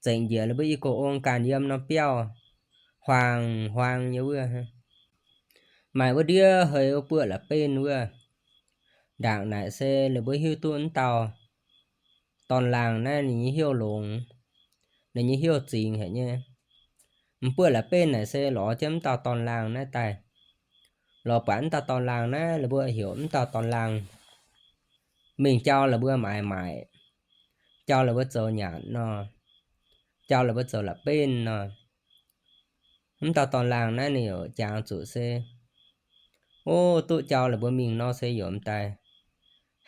Zengc njiec ninh mbuo i gox ong ganh yiem norm biauv, huaang huaang nyei wuov. Maaih wuov ndiev hei wuov buoqv la'benv wuov. Ndaangc naaic se ninh mbuo hiuv duqv mv dauh dorn-laangh naaiv ninh nyei heuc longx, ninh nyei heuc zingx haic nyei. M'buoqv la'benv naaic se lorz jienv mv dauh dorn-laangh naaiv daaih. Lorz buatc mv dauh dorn-laangh naaiv, ninh mbuo heuc mv dauh dorn-laangh mingh jauv ninh mbuo maaiz maaic, jauv ninh mbuo zoux nyanc nor, jauv ninh mbuo zoux la'benv nor. Mv dauh dorn-laangh naaiv ninh yaac jangx zuqc se, ov, duqv jauv ninh mbuo mingh nor se yaac m'daaih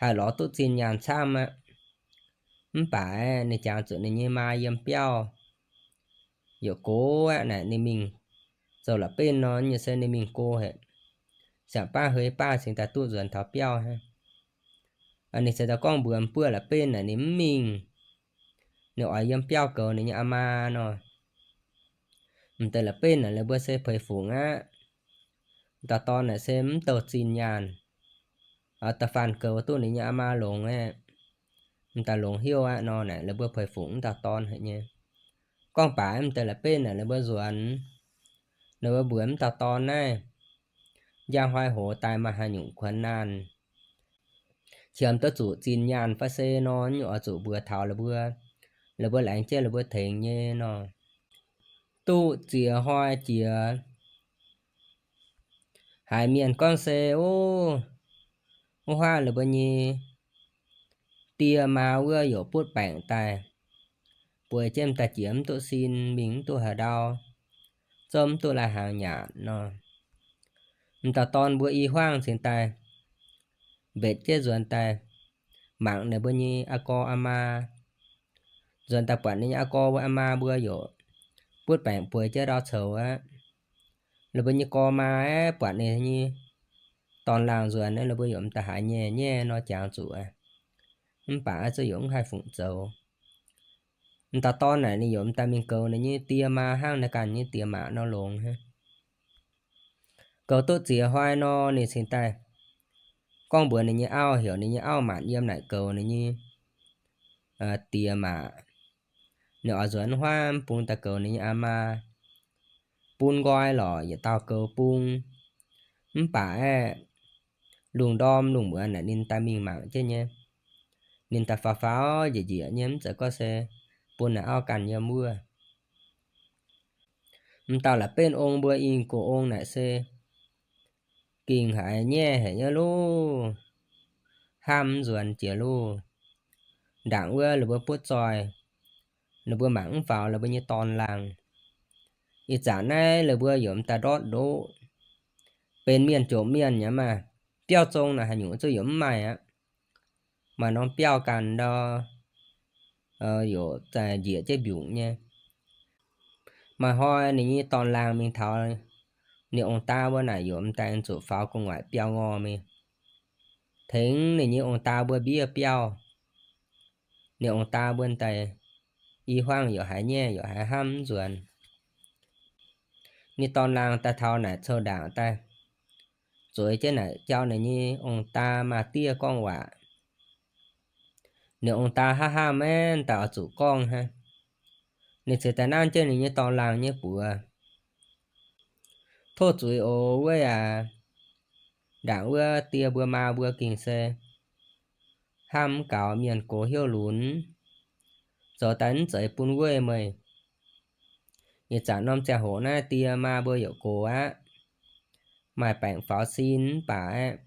haih lorz duqv zinh nyaanh camv aqv. Mv baac ninh jangx zuqc ninh nyei maa yiem biauv yaac gox aqv. Naaic ninh mingh zoux la'benv nor nyei se ninh mingh go haic, siangx baav hei baav cingx daaih duqv nzuonx taux biauv hnangv. Ninh se daaih gorngv mbuox m'buoqv la'benv naaic ninh mv mingh, ninh oix yiem biauv goux ninh nyei aa maa nor. M'deix la'benv naaic ninh mbuo se peix fungc aqv. M'dauh dorn naaic se mv douh zinh nyaanh, da'faanh goux duqv ninh nyei aa maa longx aqv. M'daaih longx heuc aqv nor naaic ninh mbuo peix fungc mv dauh dorn haic nyei. Gorngv baac m'deix la'benv naaic ninh mbuo nzuonx, ninh mbuo mbuox mv dauh dorn naaiv, njang hnoi hoz daaih maaih haaix nyungc kuonx naanh, qiemx duqv zuqc zinh nyaanh fai se nor, oix zuqc mbuox taux ninh mbuo, ninh mbuo laengz jienv ninh mbuo tengx nyei nor. Duqv ziex hnoi jiex, haiz mienh gorngv se, ov, wuov huaav ninh mbuo nyei die maa wuov yaac butv baengc daaih, bueix jienv daaih jiex mv duqv sin, mingh mv duqv haaix ndau, zouv mv duqv lai-hnaangx nyanc nor. M'dauh dorn mbuo i hmuangv cingx daaih mbetc jienv nzuonx daaih mangc ninh mbuo nyei aa gorx aa maa, nzuonx daaih buatc ninh nyei aa gorx mbuo aa maa mbuo yaac butv baengc bueix jienv ndau coux aqv. Ninh mbuo nyei gorx maa aeqv, buatc ninh nyei dorn-laangh nzuonx, ninh mbuo yaac m'daaih haiz nyei nyei nor jangx zuqc aqv. Mv baac aeqv, zuqc yaac mv haih fungc zoux. M'dauh dorn naaic ninh yaac m'daaih mingh goux ninh nyei die maa hnangv naaiv ganh nyei die maa nor longx hnangv. Goux duqv ziex hnoi nor, ninh cingx daaih gorngv mbuox ninh nyei auv, heuc ninh nyei auv maanc yiem naaic goux ninh nyei die maa. Ninh oix nzuonx huaav bung daaih goux ninh nyei aa maa. Bun nqoi lorqc yietc dauh goux bung. Mv baac aeqv, lungh ndorm lungh muonz naaic ninh daaih mingh mangc jienv nyei. Ninh daaih faaux faaux njiec njiec nyei, mv zeiz gorngv se bun naaic auv ganh yiem wuov. M'dauh la'benv ong mbuo i gox ong naaic se gingh haiz nyaiv haic nyei loh, hnamv mv nzuonx jiex loh. Ndaangc wuov ninh mbuo butv zoih, ninh mbuo mangc mv faaux ninh mbuo nyei dorn-laangh. Ih zanc naaiv ninh mbuo yaac m'daaih ndortv ndoqv, benx mienh jomc mienh nyei maah, biauv zong naaic haaix nyungc zuqc yaac mv maaih aqv. Maaih norm biauv ganh ndau, yaac njiec jienv mbiungc nyei. Maaih hnoi ninh nyei dorn-laangh mingh taux ninh ong-daa mbuo naaic yaac m'daaih zuqc faaux gu'nguaaic biauv ngorh mingh, tengx ninh nyei ong-daa mbuo mbiev biauv. Ninh ong-daa mbuo daaih i hmuangv yaac haiz nyaiv yaac haiz hnamv mv nzuonx. Ninh dorn-laangh daaih taux naaic coux ndaangc daaih, zueiz jienv naaic jauv ninh nyei ong-daa maa-diev gorngv waac. Ninh ong-daa hnamv hnamv maiv daaih oix zuqc gorngv hnangv. Ninh ceix daaih nanv jienv ninh nyei dorn-laangh nyei buoz, Tov zuiz oc, weiv aac. Ndaangc wuov die mbuo maa mbuo gengh se hnamv mv gaux, mienh gox hnyouv lunx, zoux daaih mv zeiz bun weiv meih. Ih zanc norm ziangh hoc naaiv die maa mbuo yaac gox aqv, maaih baengc faaux sin mv baac aeqv,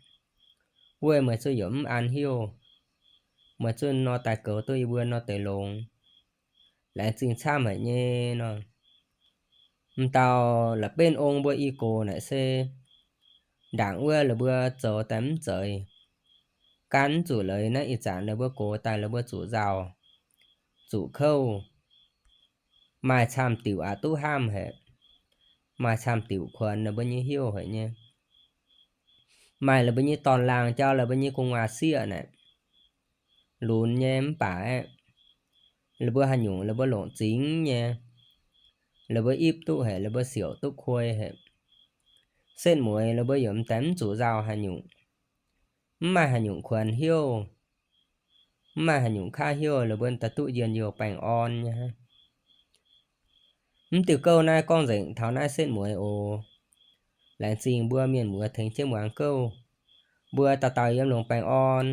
weiv meih zuqc yaac mv an hnyouv. Meih zuqc nor daaih goux duqv yie mbuo nor deix longx, laengz zingh camv haic nyei nor. M'dauh la'benv ong mbuo i gox naaic se ndaangc wuov ninh mbuo zoux daaih mv zeiz, gan mv zuqc leiz naaiv ih zanc ninh mbuo gox daaih ninh mbuo zuqc nzauh, zuqc kouv. Maaih camv diuc aqc duqv hnamv haic, maaih camv diuc kuonx ninh mbuo nyei hnyouv haic nyei. Maaih ninh mbuo nyei dorn-laangh jauv ninh mbuo nyei gu'nguaaz-sieqv naaic lunx nyei mv baac aeqv, ninh mbuo haaix nyungc ninh mbuo longc zingx nyei, ninh mbuo ipv duqv haic, ninh mbuo siouc duqv kuei haic. Setv mueiz ninh mbuo yaac m'daaih mv zuqc nzauh haaix nyungc, mv maaih haaix nyungc kuonx hnyouv, mv maaih haaix nyungc kaav hnyouv, ninh mbuo daaih duqv njien-youh baengh orn nyei hnangv. Mv diuh gouv naaiv gorngv nzengc taux naaiv setv mueiz oc. Laengz zingh mbuo mienh muoz tengx jienv muangx gouv. Mbuo dauh dauh yiem longx baengh orn.